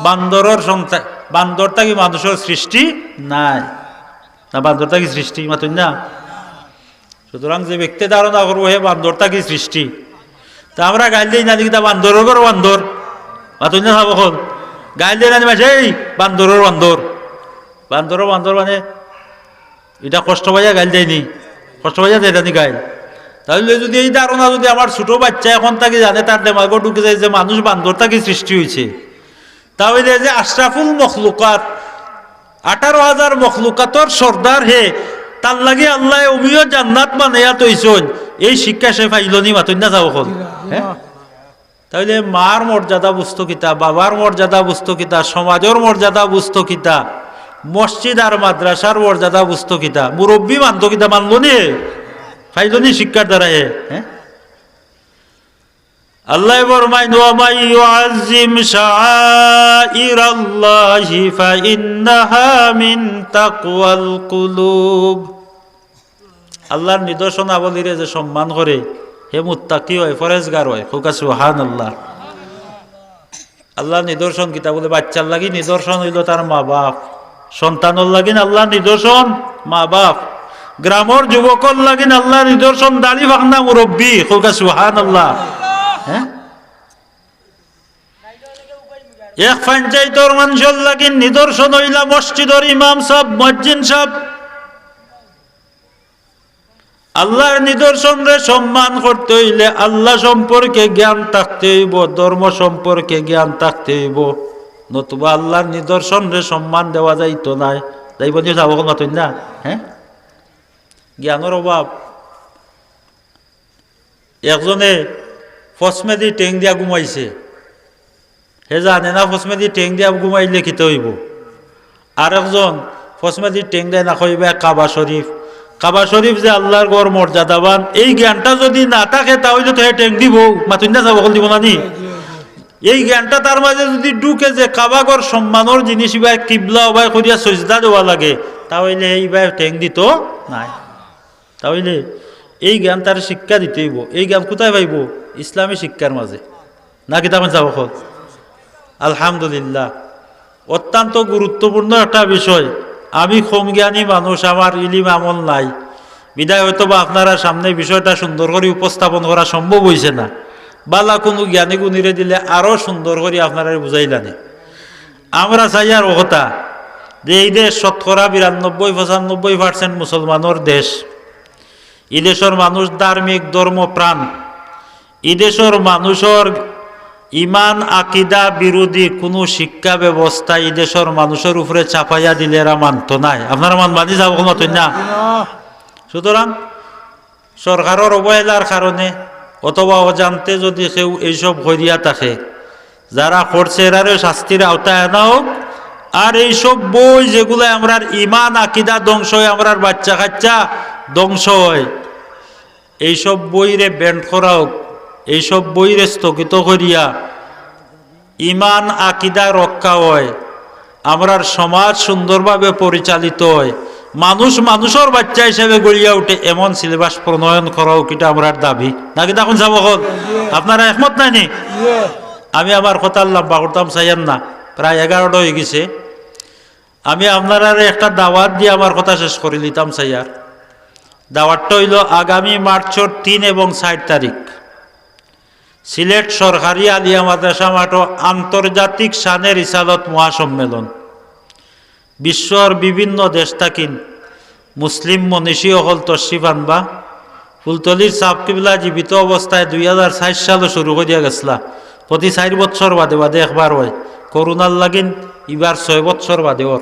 বান্দরর সন্তান, বান্দর থাকি মানুষর সৃষ্টি নায়। না, বান্দর থাকি সৃষ্টি, মাতইন না? সুতরাং যে ব্যক্তি ধারণা করবো হে বান্দর থাকি সৃষ্টি, তা আমরা গাইল দেই না দেখি তা বান্দরর ঘরো বান্দর, মাতইন না সাব অকল? গাইল দেই না নি মাঝে, এই বান্দরর বান্দর, বান্দরর বান্দর মানে ইটা কষ্ট পাইয়া গাইল দেয় নি? কষ্ট পাইয়া দেয় নি গাইল? তাইলে যুদি এই ধারণা যুদি আমার ছোট বাইচ্চা এখন থাকি জানে, তার দেমাগো ঢুকি যায় যে মানুষ বান্দর থাকি সৃষ্টি অইছে, তাইলে যে আশরাফুল মখলুকাত, আঠারো হাজার মখলুকাতর সর্দার হে, তার লাগি আল্লায় অমিও জান্নাত বানাইয়া থইছইন, এই শিক্ষা সে পাইলো নি? মাতইন না সাব অকল? হ্যাঁ? তাইলে মার মর্যাদা বুঝতো কিতা, বাবার মর্যাদা বুঝতো কিতা, সমাজর মর্যাদা বুঝতো কিতা, মসজিদ আর মাদ্রাসার মর্যাদা বুঝতো কিতা, মুরব্বি মানতো কিতা? মানলো নি? পাইলো নি শিক্ষার দ্বারা হে? হ্যাঁ? আল্লায় ফরমাইন, "ওয়া মান ইউআজ্জিম শাআইরাল্লাহি ফাইন্নাহা মিন তাকওয়াল কুলুব।" আল্লার নিদর্শনাবলীরে যে সম্মান করে, হে মুত্তাকি অয়, পরেজগার অয়। কউক্কা সুবহানাল্লাহ। আল্লার নিদর্শন কিতা বুলে? বাইচ্চার লাগি নিদর্শন অইলো তার মা বাপ, সন্তানর লাগিন আল্লার নিদর্শন মা বাপ, গ্রামর যুবকর লাগিন আল্লার নিদর্শন দাড়ি পাকনা মুরব্বি। কউক্কা সুবহানাল্লাহ। হ্যাঁ? এক পঞ্চায়েতর মানষর লাগিন নিদর্শন অইলা মসজিদর ইমাম সাব, মুয়াজ্জিন সাব। আল্লার নিদর্শনরে সম্মান করতে অইলে আল্লা সম্পর্কে জ্ঞান থাকতে অইবো, ধর্ম সম্পর্কে জ্ঞান থাকতে অইবো। নতুবা আল্লাহর নিদর্শনরে সম্মান দেওয়া যাইতো নায়। যাইবো নি, যাবো, মাতইন না? হ্যাঁ, জ্ঞানর অভাব। একজনে ফসমেদি টেং দিয়া ঘুমাইছে, হে জানে না ফসমেদি টেং দিয়া ঘুমাইলে কিতা অইবো। আরেকজন ফসমেদি টেং দেয় না, কইবা কাবা শরীফ। কাবা শরীফ যে আল্লাহর ঘর মর্যাদাবান, এই জ্ঞানটা যদি না থাকে, তা অইলে তো হে টেং দিবো, মাতইন না, যাবো, দিবো না নি? এই জ্ঞানটা তার মাঝে যদি ঢুকে যে কাবা ঘর সম্মানর জিনিস, ইবায় কিবলা উবায় করিয়া সজদা দেওয়া লাগে, তা অইলে হে ইবায় টেং দিতো নায়। তা অইলে এই জ্ঞান তারে শিক্ষা দিতে অইবো। এই জ্ঞান কোথায় পাইবো? ইসলামী শিক্ষার মাঝে। না কিতা কইন, যাবো, কইন? আলহামদুলিল্লাহ, অত্যন্ত গুরুত্বপূর্ণ একটা বিষয়। আমি কম জ্ঞানী মানুষ, আমার ইলিম আমল নাই, বিধায় হয়তো বা আপনারার সামনে বিষয়টা সুন্দর করি উপস্থাপন করা সম্ভব অইছে না। বালা কুনু জ্ঞানী গুণীরে দিলে আরো সুন্দর করি আপনারারে বুঝাইলানে। আমরা চাইয়ার অউ কথা যে এই দেশ শতকরা বিরানব্বই পঁচানব্বই percent মুসলমানর দেশ। ই দেশর মানুষ ধার্মিক, ধর্মপ্রাণ। ই দেশর মানুষর ইমান আকিদা বিরোধী কুনু শিক্ষা ব্যবস্থা ই দেশর মানুষর উপরে চাপাইয়া দিলে এরা মানতো নায়। আপনারা মানবা নি, যাবো, কইন, মাতইন না? সুতরাং সরকারর অবহেলার কারণে অথবা অজান্তে যদি কেউ এইসব করিয়া থাকে, যারা করছে এরারে শাস্তির আওতায় আনা হোক। আর এইসব বই যেগুলায় আমরার ইমান আকিদা ধ্বংস অয়, আমরার বাচ্চা কাচ্চা ধ্বংস অয়, এইসব বইরে ban করা হোক, এইসব বইরে স্থগিত করিয়া ইমান আকিদা রক্ষা অয়, আমরার সমাজ সুন্দরভাবে পরিচালিত অয়, মানুষ মানুষর বাচ্চা হিসাবে গড়িয়া উঠে, এমন syllabus প্রণয়ন করা হোক, ইটা আমরার দাবি। না কিতা কইন, যাবো, কইন? আপনারা একমত নায় নি? আমি আমার কথা লম্বা করতাম চাইয়ার না, প্রায় এগারোটা অইগেছে। আমি আপনারারে একটা দাওয়াত দিয়া আমার কথা শেষ করিলিতাম চাইয়ার। দাওয়াতটা অইলো আগামী মার্চর তিন এবং চাইর তারিখ সিলেট সরকারি আলিয়া মাদ্রাসা মাঠো আন্তর্জাতিক শানে রিসালত মহাসম্মেলন। বিশ্বর বিভিন্ন দেশ থাকিন মুসলিম মনীষী অকল তশরিফ আনবা। ফুলতলির ছাব কিবলা জীবিত অবস্থায় দুই হাজার চাইর সালো শুরু করিয়া গেছলা, প্রতি চাইর বছর বাদে বাদে একবার অয়। করোনার লাগিন ইবার ছয় বছর বাদে অর।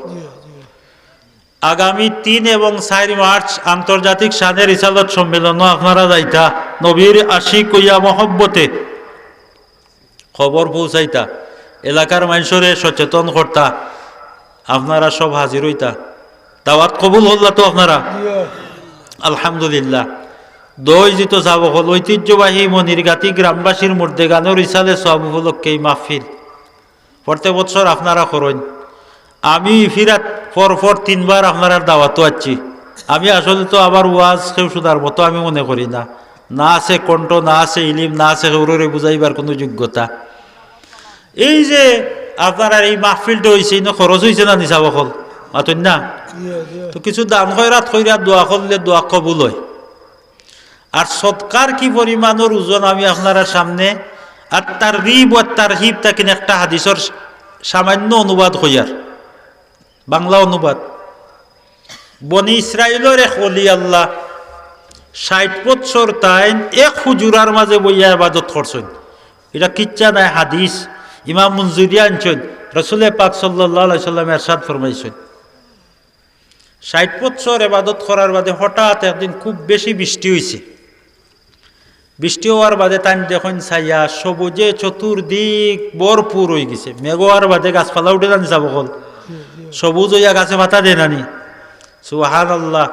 আগামী তিন এবং চাইর মার্চ আন্তর্জাতিক শানে রিসালত সম্মেলনো আপনারা যাইতা, নবীর আশিক অইয়া মহব্বতে খবর পৌঁছাইতা, এলাকার মানষরে সচেতন করতা, আপনারা সব হাজির অইতা। দাওয়াত কবুল করলা তো আপনারা? আলহামদুলিল্লাহ। দই যিত ছাব অকল, ঐতিহ্যবাহী মনিরগাতি গ্রামবাসীর মুর্দেগানর ইসালে সওয়াব উপলক্ষে এই মাহফিল। প্রত্যেক বছর আপনারা করইন। আমি ফিরাত পর পর তিনবার আপনারার দাওয়াতো আইছি। আমি আসলে তো আমার ওয়াজ কেউ শুনার মতো আমি মনে করি না। না আছে কণ্ঠ, না আছে ইলিম, না আছে কেউররে বুঝাইবার কুনু যোগ্যতা। এই যে আপনারার এই মাহফিলটা অইছে, ইনো খরচ অইছে না নি ছাব অকল? মাতইন না? তো কিছু দান খয়রাত কইরা দোয়া করলে দোয়া কবুল অয়। আর সদকার কি পরিমাণর ওজন আমি আপনারার সামনে, আর তারগিব ও তারহিব থাকিন একটা হাদিসর সামান্য অনুবাদ কইয়ার, বাংলা অনুবাদ। বনি ইসরাইলর এক অলি আল্লাহ ষাইট বৎসর তাইন এক হুজুরার মাঝে বইয়া ইবাদত করছইন। ইটা কিচ্ছা নায়, হাদিস। ইমাম মুনজিরিয়ে আনছইন, রসুলে পাক সাল্লাল্লাহু আলাইহি সাল্লামে এরশাদ ফরমাইছইন, ষাইট বৎসর ইবাদত করার বাদে হঠাৎ একদিন খুব বেশি বৃষ্টি অইছে। বৃষ্টি অওয়ার বাদে তাইন দেখইন চাইয়া সবুজে চতুর্দিক ভরপুর অইগেছে। মেঘ অওয়ার বাদে গাছপালা উঠে না নি ছাব অকল? সবুজ অইয়া গাছে পাতা দেয় না নি? সুবহানাল্লাহ।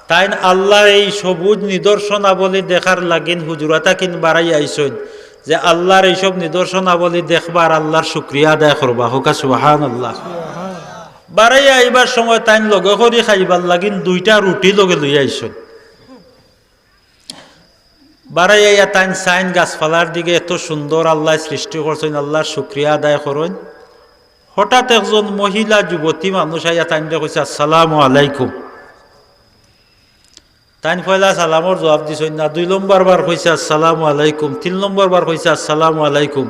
তাইন আল্লাহর এই সবুজ নিদর্শনাবলী দেখার লাগিন হুজুরা থাকিন বারাইয়া আইছইন যে আল্লাহর এইসব নিদর্শনাবলী দেখবা আর আল্লাহর শুকরিয়া আদায় করবা। কউক্কা সুবহানাল্লাহ। বারাইয়া আইবার সময় তাইন লগে করি খাইবার লাগিন দুইটা রুটি লগে লইয়া আইছইন। বারাইয়া আইয়া তাইন চাইন গাছপালার দিকে, এত সুন্দর আল্লায় সৃষ্টি করছইন, আল্লাহর শুকরিয়া আদায় করইন। হঠাৎ একজন মহিলা যুবতী মানুষ আইয়া তাইনরে কইছে, "আসসালামু আলাইকুম।" তাইন পয়লা সালামর জুয়াব দিছইন না, দুই নম্বর বার কইছে, "আসসালামু আলাইকুম।" তিন নম্বর বার কইছে, "আসসালামু আলাইকুম।"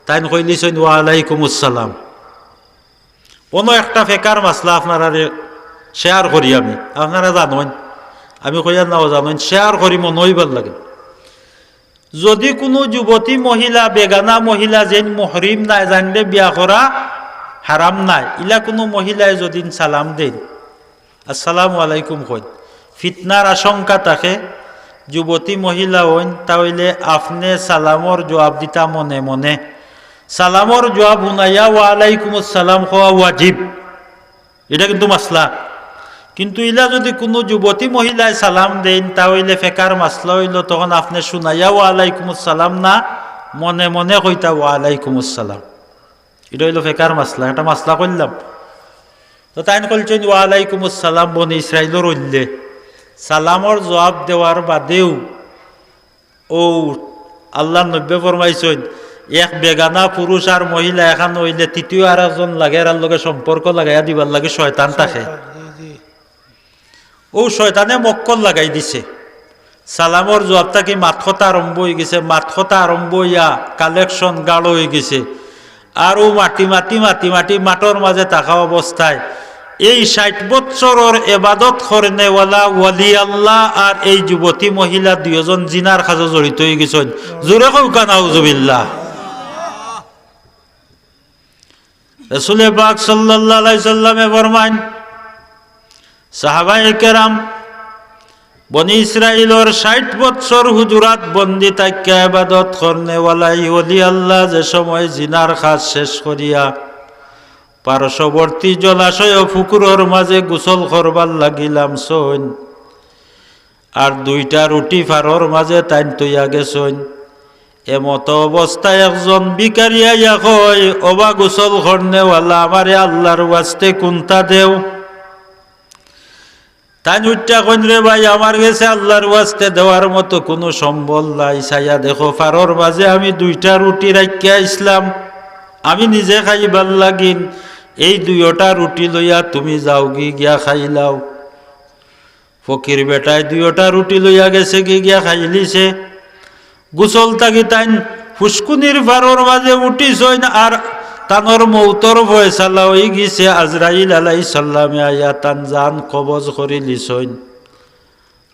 তাইন কইলিছইন, "ওয়া আলাইকুমুস সালাম।" অনো একটা ফেকার মাসলা আপনারারে share করি আমি, আপনারা জানইন, আমি কইয়ার নাও জানইন, share করি মনো অইবার লাগে। যদি কুনু যুবতী মহিলা, বেগানা মহিলা যেইন মুহরিম নায়, যাইনরে বিয়া করা হারাম নায়। ইলা কুনু মহিলায় যদিন সালাম দেইন, "আসসালামু আলাইকুম" কইন, ফিতনার আশঙ্কা থাকে। যুবতী মহিলা অইন, তা অইলে আপনে সালামর জুয়াব দিতা মনে মনে। সালামর জুয়াব হুনাইয়া "ওয়া আলাইকুমুস সালাম" কওয়া ওয়াজিব। ইটা কিন্তু মাসলা। কিন্তু ইলা যুদি কুনু যুবতী মহিলায় সালাম দেইন, তা অইলে ফেকার মাসলা অইলো, তখন আপনে হুনাইয়া "ওয়া আলাইকুমুস সালাম" না, মনে মনে কইতা "ওয়া আলাইকুমুস সালাম।" ইটা অইলো ফেকার মাসলা, একটা মাসলা কইলাম। তো তাইন কইলছইন "ওয়া আলাইকুমুস সালাম" বনি ইসরাইলর অইলে। সালামর জুয়াব দেওয়ার বাদেউ অউ আল্লার নবীয়ে ফরমাইছইন, এক বেগানা পুরুষ আর মহিলা একখান অইলে তৃতীয় আর একজন লাগে, এরার লগে সম্পর্ক লাগাইয়া দিবার লাগি শয়তান থাকে। শয়তান, জি, জি। অউ শয়তানে মক্কল লাগাই দিছে। সালামর জুয়াব থাকি মাত-কথা আরম্ভ অইগেছে, মাত-কথা আরম্ভ অইয়া collection গাঢ় অইগেছে। আর অউ মাতি মাতি, মাতি মাতি মাঠর মাজে থাকা অবস্থায় এই ষাইট বৎসরর এবাদত করনেওয়ালা ওলি আল্লা আর এই যুবতী মহিলা দুইওজন জিনার কাজো জড়িত অইগেছইন। জোরে কউক্কা নাউজুবিল্লাহ। রাসুলে পাক সাল্লাল্লাহু আলাইহি সাল্লামে ফরমাইন, সাহাবায়ে কেরাম, বনি ইসরাইলর ষাইট বৎসর হুজরাত বন্দি থাকিয়া এবাদত করনেওয়ালা ই ওলি আল্লা যে সময় জিনার কাজ শেষ করিয়া পার্শ্ববর্তী জলাশয় ও পুকুরর মাজে গোসল করবার লাগি লামছইন, আর দুইটা রুটি পারর মাজে তাইন থইয়া গেছইন। এমতো অবস্থায় একজন ভিখারি আইয়া কয়, "ওবা গোসল করনেওয়ালা, আমারে আল্লার ওয়াস্তে কুন্তা দেও।" তাইন উঠিয়া কইন, "রে ভাই, আমার গেছে আল্লার ওয়াস্তে দেওয়ার মতো কুনু সম্বল নাই। চাইয়া দেখো, পারর মাজে আমি দুইটা রুটি রাখিয়া আইছলাম, আমি নিজে খাইবার লাগিন। এই দুইওটা রুটি লইয়া তুমি যাওগি, গিয়া খাইলাও।" ফকির বেটায় দুইওটা রুটি লইয়া গেছেগি, গিয়া খাইলিছে। গোসল থাকি তাইন ফুসকুনির পারর মাজে উঠিছইন, আর তানর মউতর ফয়সালা অইগেছে। আজরাইল আলাইহিস সালামে আইয়া তান জান কবজ করিলিছইন।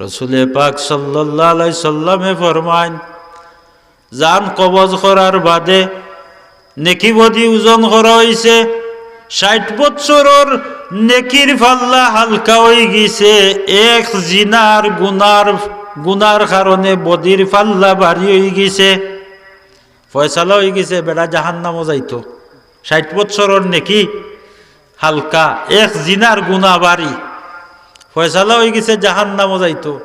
রাসুলে পাক সাল্লাল্লাহু আলাইহি সাল্লামে ফরমাইন, জান কবজ করার বাদে নেকি বদি ওজন করা অইছে। ষাইট বৎসরর নেকির পাল্লা হালকা অইগেছে, এক জিনার গুনার, গুনার কারণে বদির পাল্লা ভারি অইগেছে। ফয়সালা অইগেছে বেটা জাহান্নামো যাইতো। ষাইট বৎসরর নেকি হালকা, এক জিনার গুনা ভারি। ফয়সালা অইগেছে জাহান্নামো যাইতো।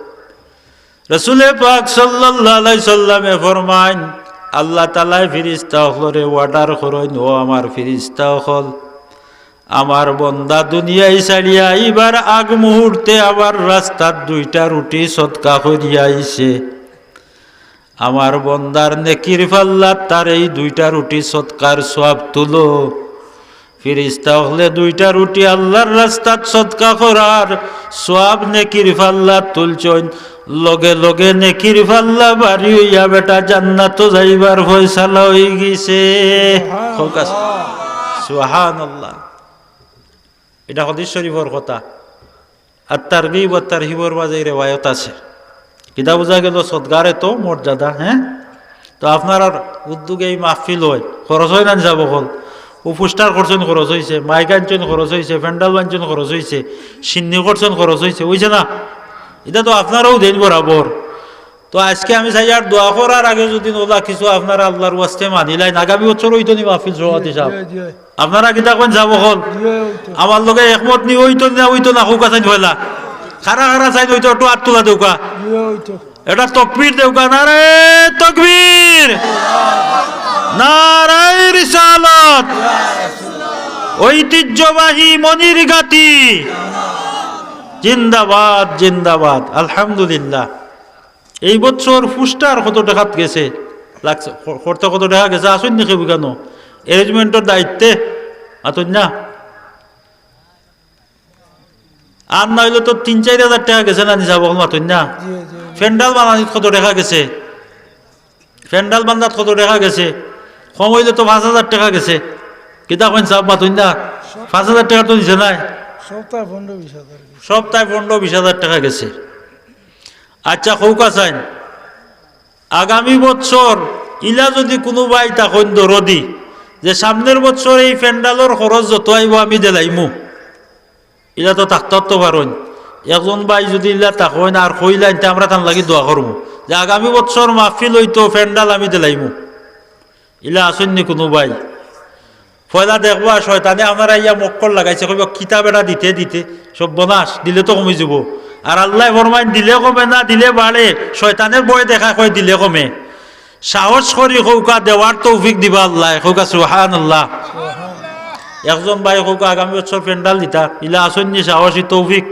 রাসুলে পাক সাল্লাল্লাহু আলাইহি সাল্লামে ফরমাইন, আল্লা তাআলায় ফিরিস্তা অকলরে order করইন, "ও আমার ফিরিস্তা অকল, আমার বন্দা দুনিয়াত ছাড়িয়া আইবার আগ মুহূর্তে আমার রাস্তাত দুইটা রুটি সদকা করিয়া আইছে। আমার বন্দার নেকির পাল্লাত তার এই দুইটা রুটি সদকার সওয়াব তুলো।" ফিরিস্তা অকলে দুইটা রুটি আল্লার রাস্তাত সদকা করার সওয়াব নেকির পাল্লাত তুলছইন। লগে লগে নেকির পাল্লা ভারি অইয়া বেটা জান্নাতো যাইবার ফয়সালা অইগেছে। সুবহানাল্লাহ। ইটা হাদিস শরিফর কথা। আর তারগিব আর তারহিবর মাজে ই রেওয়ায়ত আছে। কিতা বুঝা গেল? সদকার এতো মর্যাদা, হ্যাঁ? তো আপনারার উদ্যোগে ই মাহফিল অয়, খরচ অয় না নি সাব অকল? অউ poster করছইন, খরচ অইছে, মাইক আনছইন, খরচ অইছে, প্যান্ডেল বানছইন, খরচ অইছে, শিন্নি করছইন, খরচ অইছে, অইছে না? ইটা তো আপনারাউ দেইন বরাবর। তো আইজকে আমি চাইয়ার দোয়া করার আগে যুদি অলা কিছু আপনারা আল্লার ওয়াস্তে মানিলাইন, আগামী বছর অইতো নি মাহফিল সভাপতি সাব? জি, জি। আপনারা কিতা কইন সাব অকল? জি, অইতো। আমার লগে একমত নি? অইতো না, অইতো না, কউক্কা চাইন পয়লা। কারা কারা চাইন অইতো, একটু আত তুলা দেউক্কা। জি, অইতো। এটা তকবীর দেউক্কা, নারায়ে তকবীর, নারায়ে রিসালাত, ঐতিহ্যবাহী মনিরগাতি, জিন্দাবাদ, জিন্দাবাদ। আলহামদুলিল্লাহ। এই বছর poster কত টেকাত গেছে? লাগছে, ক-, করতে কত টেকা গেছে? আছইন নি কেউ ইকানো? Arrangementর দায়িত্বে? মাতইন না? আর না অইলে তো তিন চাইর হাজার টেকা গেছে না নি সাব অকল? মাতইন না? জি, জি, জি। প্যান্ডেল বানানিত কত টেকা গেছে? প্যান্ডেল বান্ধাত কত টেকা গেছে? কম অইলে তো পাঁচ হাজার টেকা গেছে। কিতা কইন সাব? মাতইন না? পাঁচ হাজার টেকা তো নিছে নায়? সপ্তায় পনেরো বিশ হাজার গেছে। সপ্তায় পনেরো বিশ হাজার টেকা গেছে। আচ্ছা, কউক্কা চাইন, আগামী বছর ইলা যুদি কুনু ভাই থাকইন দরদি, যে সামনের বছর এই প্যান্ডেলর খরচ যত আইবো আমি দিলাইমু। ইলা তো থাকতে তো পারইন। একজন ভাই যুদি ইলা থাকইন আর কইলাইন, তে আমরা তান লাগি দোয়া করমু যে আগামী বছর মাহফিল অইতো, প্যান্ডেল আমি দিলাইমু। ইলা আছইন নি কুনু ভাই? পয়লা দেখবা শয়তানে আপনারে আইয়া মক্কর লাগাইছে, কইবো, "কিতা বেটা দিতে দিতে, সর্বনাশ, দিলে তো কমি যিবো।" আর আল্লায় ফরমাইন, "দিলে কমে না, দিলে বাড়ে।" শয়তানে ভয় দেখায়, কয়, "দিলে কমে।" সাহস করি কউক্কা, দেওয়ার তৌফিক দিবা আল্লায়, কউক্কা সুবহানাল্লাহ। একজন ভাই কউক্কা, আগামী বছর প্যান্ডেল দিতা, ইলা আছইন নি সাহসী তৌফিক?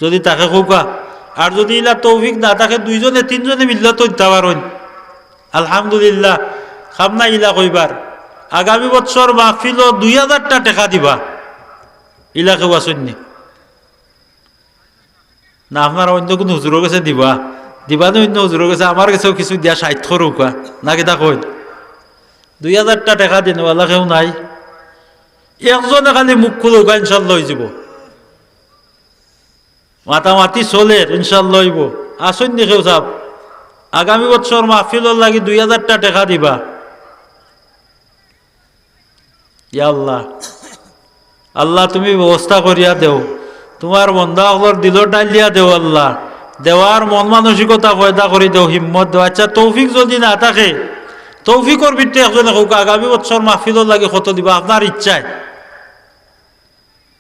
যুদি থাকে কউক্কা। আর যুদি ইলা তৌফিক না থাকে, দুইজনে তিনজনে মিল্লা তো দিতা পারইন। আলহামদুলিল্লাহ। কাম নাই ইলা কইবার, আগামী বছর মাহফিলো দুই হাজারটা টেকা দিবা, ইলা কেউ আছইন নি? না, আপনারা অইন্য কুনু হুজুরর গেছে দিবা, দিবা না অইন্য হুজুরর গেছে, আমার গেছেও কিছু দিয়া সাইত করউক্কা, না কিতা কইন? দুই হাজারটা টেকা দিনওয়ালা কেউ নাই? একজনে খালি মুখ খুলউক্কা, ইনশাল্লাহ অইযিবো। মাতামাতি চলের, ইনশাল্লাহ অইবো। আছইন নি কেউ সাব? আগামী বছর মাহফিলর লাগি দুই হাজারটা টেকা দিবা। ইয়া আল্লাহ, আল্লাহ তুমি ব্যবস্থা করিয়া দেও, তুমার বন্দা অকলর দিলো ডালিয়া দেও আল্লাহ, দেওয়ার মন মানসিকতা পয়দা করি দেও, হিম্মত দেও। আচ্ছা, তৌফিক যুদি না থাকে, তৌফিকর ভিতরে একজনে কউক্কা, আগামী বছর মাহফিলর লাগি কত দিবা আপনার ইচ্ছায়?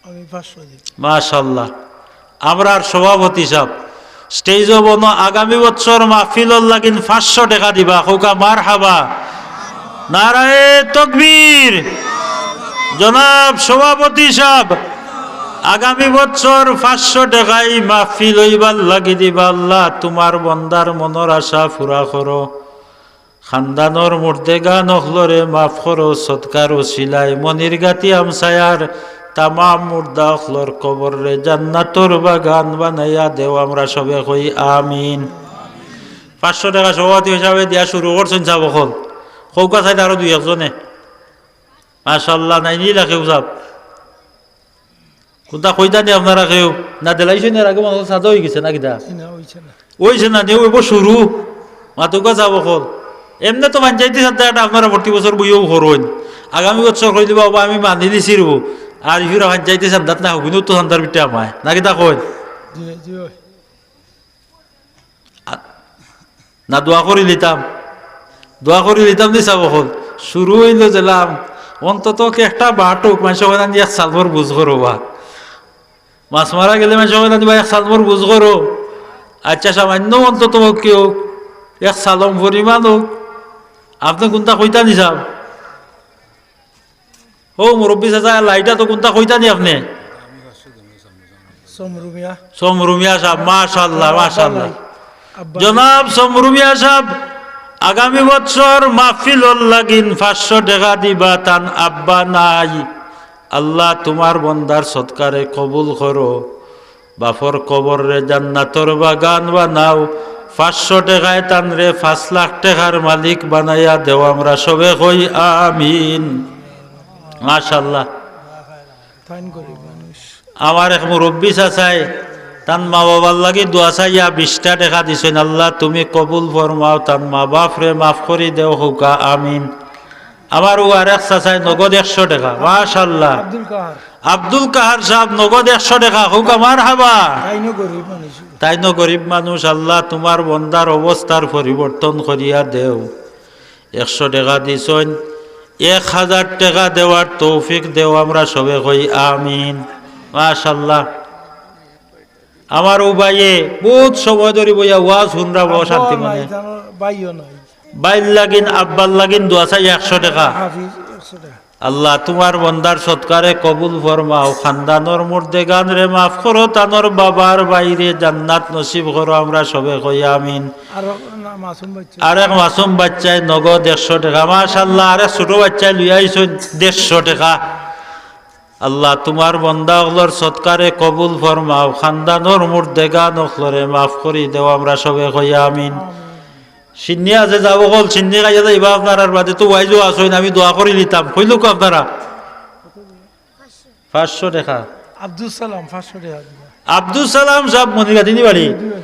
আমি পাঁচশো দিই। মাশাআল্লাহ। আমরার সভাপতি সাব, স্টেজো বনো, আগামী বছর মাহফিলর লাগিন পাঁচশো টেকা দিবা, কউক্কা মারহাবা। নারায়ে তকবীর। জনাব সভাপতি সাব, আগামী বছর পাঁচশো টেকাই মাহফিল অইবার লাগি দিবা। আল্লাহ, তুমার বন্দার মনর আশা পুরা করো। খান্দানর মুর্দেগান অকলরে মাফ করো, সদকার উসিলায় মনিরগাতি আমসায়ার তামাম মুর্দা অকলর কবররে জান্নাতর বাগান বানাইয়া দেও। আমরা সবে কই আমিন। পাঁচশো টেকা সভাপতি হিসাবে দিয়া শুরু করছইন সাব অকল। কউক্কা চাইন আরো দুই একজনে। মাশাআল্লাহ, নাই নি ইলা কেউ সাব? কুনতা কইতা নি আপনারা কেউ? না দিলাইছইন এর আগে, মনে অয় সাদা অইগেছে না কিতা? জি না, অইছে না। অইছে না নি, অইবো শুরু। মাতউক্কা সাব অকল। এমনে তো পঞ্চায়েতি চান্দা ইটা আপনারা প্রতি বছর বইয়াও করইন। আগামী বছর কইলিবা, "ওবা, আমি মানিলিছি রেবো।" আর ইফিরা পঞ্চায়েতি চান্দাত না হগুন তো চান্দার ভিতরে আমায়। না কিতা কইন? জি, জি, অয়। আ-, না দোয়া করিলিতাম, দোয়া করিলিতাম নি সাব অকল। শুরু অইলো যেলাম, অন্তত কি একটা বাটুক, মানষে কইতা নি এক সালমর বুঝ করো বা। মাছ মারা গেলে মানষে কইতা নি বা এক সালমর বুঝ করো। আচ্ছা, সামান্য অন্তত হউক কি হউক, এক সালম পরিমাণ হউক। আপনে কুনতা কইতা নি সাব? ও মুরব্বি চাচা, লাইটা তো কুনতা কইতা নি আপনে? সমরু মিয়া। সমরু মিয়া সাব, মাশাআল্লাহ, আব্বা মাশাআল্লাহ। নাই। আব্বা নাই। জনাব সমরু মিয়া সাব, আগামী বছর মাহফিলর লাগিন পাঁচশো টেকা দিবা, তান আব্বা নাই। আল্লাহ, তুমার বন্দার সদকারে কবুল করো। বাফর কবররে জান্নাতর বাগান বানাও। পাঁচশো টেকায় তানরে পাঁচ লাখ টেকার মালিক বানাইয়া দেও। আমরা সবে কই আমিন। মাশাআল্লাহ। তাইন গরিব মানুষ। আমার এক মুরব্বি চাচায় তান মা বাবার লাগি দোয়া চাইয়া বিশটা টেকা দিছইন। আল্লাহ, তুমি কবুল ফরমাও, তান মা বাফরে মাফ করি দেও, কউক্কা আমিন। আমার অউ আরেক চাচায় নগদ একশো টেকা, মাশাআল্লাহ। আব্দুল কাহার। আব্দুল কাহার সাব নগদ একশো টেকা, কউক্কা মারহাবা। তাইনও গরিব মানুষ। তাইনও গরিব মানুষ, আল্লাহ তুমার বন্দার অবস্থার পরিবর্তন করিয়া দেও। একশো টেকা দিছইন, এক হাজার টেকা দেওয়ার তৌফিক দেও, আমরা সবে কই আমিন। মাশাআল্লাহ। আমার অউ ভাইয়ে বউত সময় ধরি বইয়া ওয়াজ হুনরা, বড় আব্বাও শান্তি নাই, মনে। জানো, ভাইও নাই। ভাইর লাগিন, আব্বার লাগিন দোয়া চাই একশো টেকা। হাফিজ, একশো টেকা। আল্লাহ, তুমার বন্দার সদকারে কবুল ফরমাও, খান্দানর মুর্দেগানরে মাফ করো, তানর বাবার ভাইরে জান্নাত নসিব করো, আমরা সবে কই আমিন। আর না, মাসুম বাচ্চা। আরেক মাসুম বাচ্চায় নগদ একশো টেকা, মাশাআল্লাহ, আরেক ছোট বাচ্চায় লইয়া আইছইন দেড়শো টেকা। আল্লাহ, তুমার বন্দা অকলর সদকারে কবুল ফরমাও, খান্দানর মুর্দেগান অকলরে মাফ করি দেও, আমরা সবে কই আমিন। সিন্নি আছে, যাও অকল, সিন্নি খাইয়া যাইবা আপনারার বাদে তো ওয়াইজও আছইন, আমি দোয়া করিলিতাম, কইলউক্কা আপনারা। পাঁচশো টেকা। আব্দুস সালাম, পাঁচশো টেকা দিবা। আব্দুস সালাম সাব মনিরকাতি নি বাড়ি? জি, জি।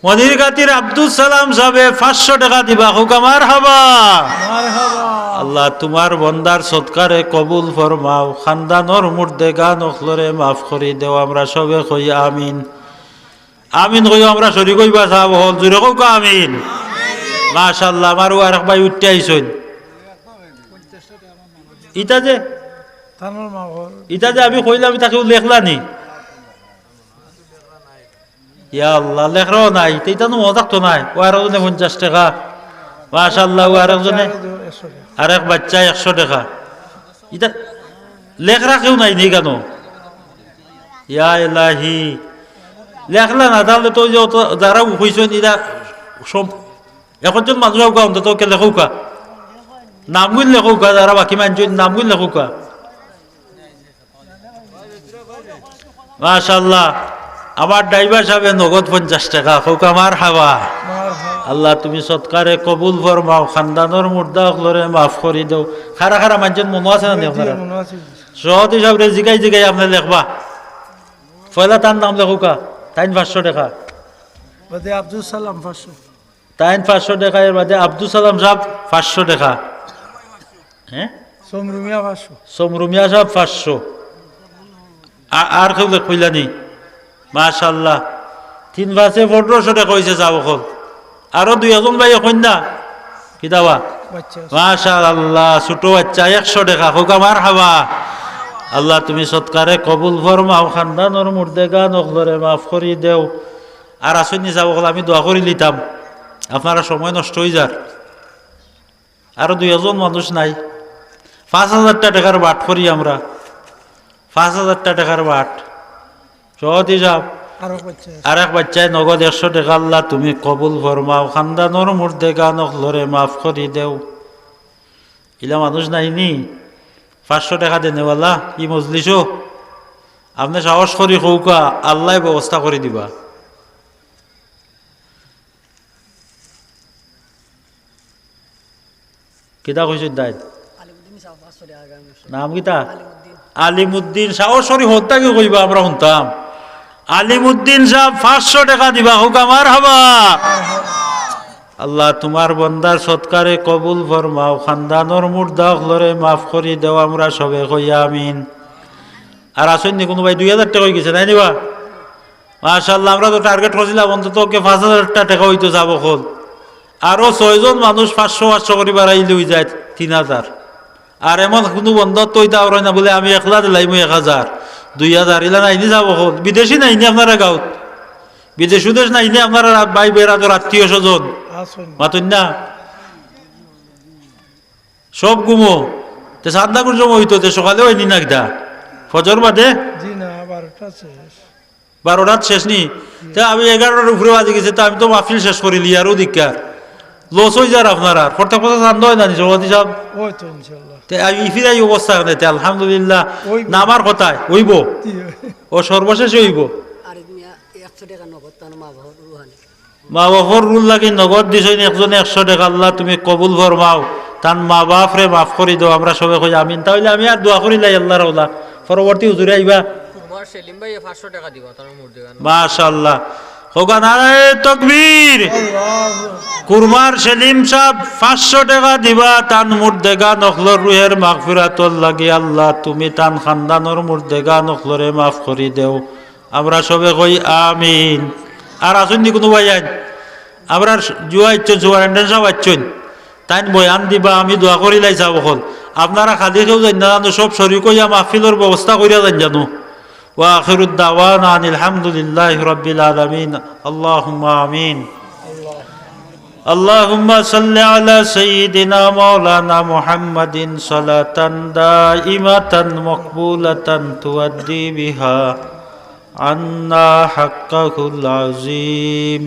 মনিরকাতির আব্দুস সালাম সাবে পাঁচশো টেকা দিবা, কউক্কা মারহাবা। মারহাবা। আল্লাহ, তুমার বন্দার সদকারে কবুল ফরমাও, খান্দানর মুর্দেগান অকলরে মাফ করি দেও। আমরা সবে কই আমিন। আমিন কইও, আমরা শরিক অইবা সাব অকল, জুরে কউক্কা আমিন। মাশাআল্লাহ, আমার অউ আরেক ভাই উঠতে আইছইন। ইতা যে, তানোর মা বাবা। ইতা যে আমি কইলাম, ইতা কেউ লেখলা নি? ইয়া আল্লাহ, লেখরাও নাই, তে ইতা তো মজা থাকতো নায়। অউ আরো জনে পঞ্চাশ টেকা, মাশাআল্লাহ, অউ আরেকজনে, একশো টেকা। আরেক বাচ্চায় একশো টেকা। ইতা লেখরা কেউ নাই নি কেনে? ইয়া এলাহি, লেখলা না, তাইলে তো অউ যে অত যারা কইছইন, ইতা সব একজন মানুষ অউক্কা, অন্তত কে লেখউক্কা, নামগুইন লেখউক্কা, যারা বাকি মানষর নামগুইন লেখউক্কা। মাশাআল্লাহ, আমার ড্রাইভার সাবে নগদ পঞ্চাশ টেকা, কউক্কা মারহাবা। মারহাবা। আল্লাহ, তুমি সদকারে কবুল ফরমাও, খান্দানর মুর্দা অকলরে মাফ করি দেও। খারা খারা মানষর মনো আছে না নি জি, জি, আপনারা? মনো আছে। সভাপতি সাবরে জিগাই জিগাই আপনে লেখবা। পয়লা তান নাম লেখউক্কা, তাইন পাঁচশো টেকা। বাদে আব্দুল সালাম পাঁচশো। তাইন পাঁচশো টেকা, এর বাদে আব্দুল সালাম সাব পাঁচশো টেকা। হ্যাঁ? সমরু মিয়া পাঁচশো। সমরু মিয়া সাব পাঁচশো। আ-, আর কেউ লেখইলা নি? মাশাআল্লাহ। তিন পাঁচে পনেরোশো টেকা অইছে সাব অকল। আরো দুই একজন ভাইয়ে কইন না? কিতা বা? বাচ্চা আছে। মাশাআল্লাহ, ছোট বাচ্চা একশো টেকা, কউক্কা মারহাবা। আল্লাহ, তুমি সদকারে কবুল ফরমাও, খান্দানর মুর্দেগান অকলরে মাফ করি দেও। আর আছইন নি সাব অকল, আমি দোয়া করিলিতাম, আপনারা সময় নষ্ট অইযার। আরো দুই একজন মানুষ নাই? পাঁচ হাজারটা টেকার বাট করি আমরা, পাঁচ হাজারটা টেকার বাট। সভাপতি সাব, আরো বাচ্চা আছে। আরেক বাচ্চায় নগদ একশো টেকা, আল্লাহ তুমি কবুল ফরমাও, খান্দানর মুর্দেগান অকলরে মাফ করি দেও। ইলা মানুষ নাই নি? পাঁচশো টেকা দেনেওয়ালা ই মজলিসো? আপনে সাহস করি কউক্কা, আল্লায় ব্যবস্থা করি দিবা। কিতা কইছইন তাইন? আলিমুদ্দিন সাব পাঁচশো টেকা আগামী মাসে। নাম কিতা? আলিমুদ্দিন। আলিমুদ্দিন সাব, ও, sorry, হন্তা কি কইবা, আমরা হুনতাম। আলিমুদ্দিন সাব পাঁচশো টেকা দিবা, কউক্কা মারহাবা। আল্লাহ, তুমার বন্দার সদকারে কবুল ফরমাও, খান্দানর মুর্দা অকলরে মাফ করি দেও, আমরা সবে কই আমিন। আর আছইন নি কুনু ভাই দুই হাজার টেকা অইগেছে, নাই নিবা? মাশাআল্লাহ, আমরা তো target করছিলাম অন্তত ওকে পাঁচ হাজার টেকা অইতো সাব অকল। আরো ছয়জন মানুষ পাঁচশো পাঁচশো করি বাড়াইলে অইযায় তিন হাজার। আর এমন কুনু বন্দর তো অইতা পারে না বুলে আমি একলা দিলাইমু এক হাজার, দুই হাজার, ইলা নাই নি সাব অকল। বিদেশি নাই নি আপনারা গাউত? বিদেশ উদেশ নাই নি আপনারা ভাই বেরাদর আত্মীয় স্বজন? আছইন। মাতইন না? সব ঘুমো। তে সান্দাকুর সময় অইতো, তে সকালে অয়নি না কিতা? ফজর বাদে? জি না, বারোটা শেষ। বারোটাত শেষ নি? তে আমি এগারোটার উপরে বাজি গেছে, তে আমি তো মাহফিল শেষ করিলি আর অউ দিককার। Loss অইযার আপনারার। প্রত্যেক বছর চান্দা অয় না নি, সভাপতি সাব? অয় তো ইনশাআল্লাহ। তে আমি ইফিরাই অবস্থা নাই, তে আলহামদুলিল্লাহ। অইবো। না আমার কথায়, অইবো। জি। ও সর্বশেষে অইবো। আরিফ মিয়া একশো টেকা নগদ তান মা বাবার রুহানি। মা বাফর রুহুর লাগি নগদ দিছইন একজনে একশো টেকা, আল্লাহ তুমি কবুল ফরমাও, তান মা বাফরে মাফ করি দেও, আমরা সবে কই আমিন। তা অইলে আমি আর দোয়া করিলাই আল্লাহর ওলা, পরবর্তী হুজুরে আইবা। কুরমার সেলিম ভাই পাঁচশো টেকা দিবা, তার মুর্দেগান। মাশাআল্লাহ। কউক্কা নারায়ে তকবীর। কুরমার সেলিম সাব পাঁচশো টেকা দিবা, তান মুর্দেগান অকলর রুহের মাগফিরাতর লাগি আল্লাহ তুমি তান খান্দানর মুর্দেগান অকলরে মাফ করি দেও। আমরা সবে কই আমিন। আর আছইন নি কুনু ভাইয়াইন? আমরার জুয়া আইছইন, superintendent সাব আইছইন, তাইন বয়ান দিবা, আমি দোয়া করিলাই সাব অকল। আপনারা খালি কেউ যাইন না জানো, সব শরিক অইয়া মাহফিলর ব্যবস্থা করিয়া যাইন জানো। وآخر دعوانا أن الحمد لله رب العالمين. اللهم آمين. اللهم صل على سيدنا مولانا محمد صلاة دائمة مقبولة تؤدي بها عنا حقه العظيم.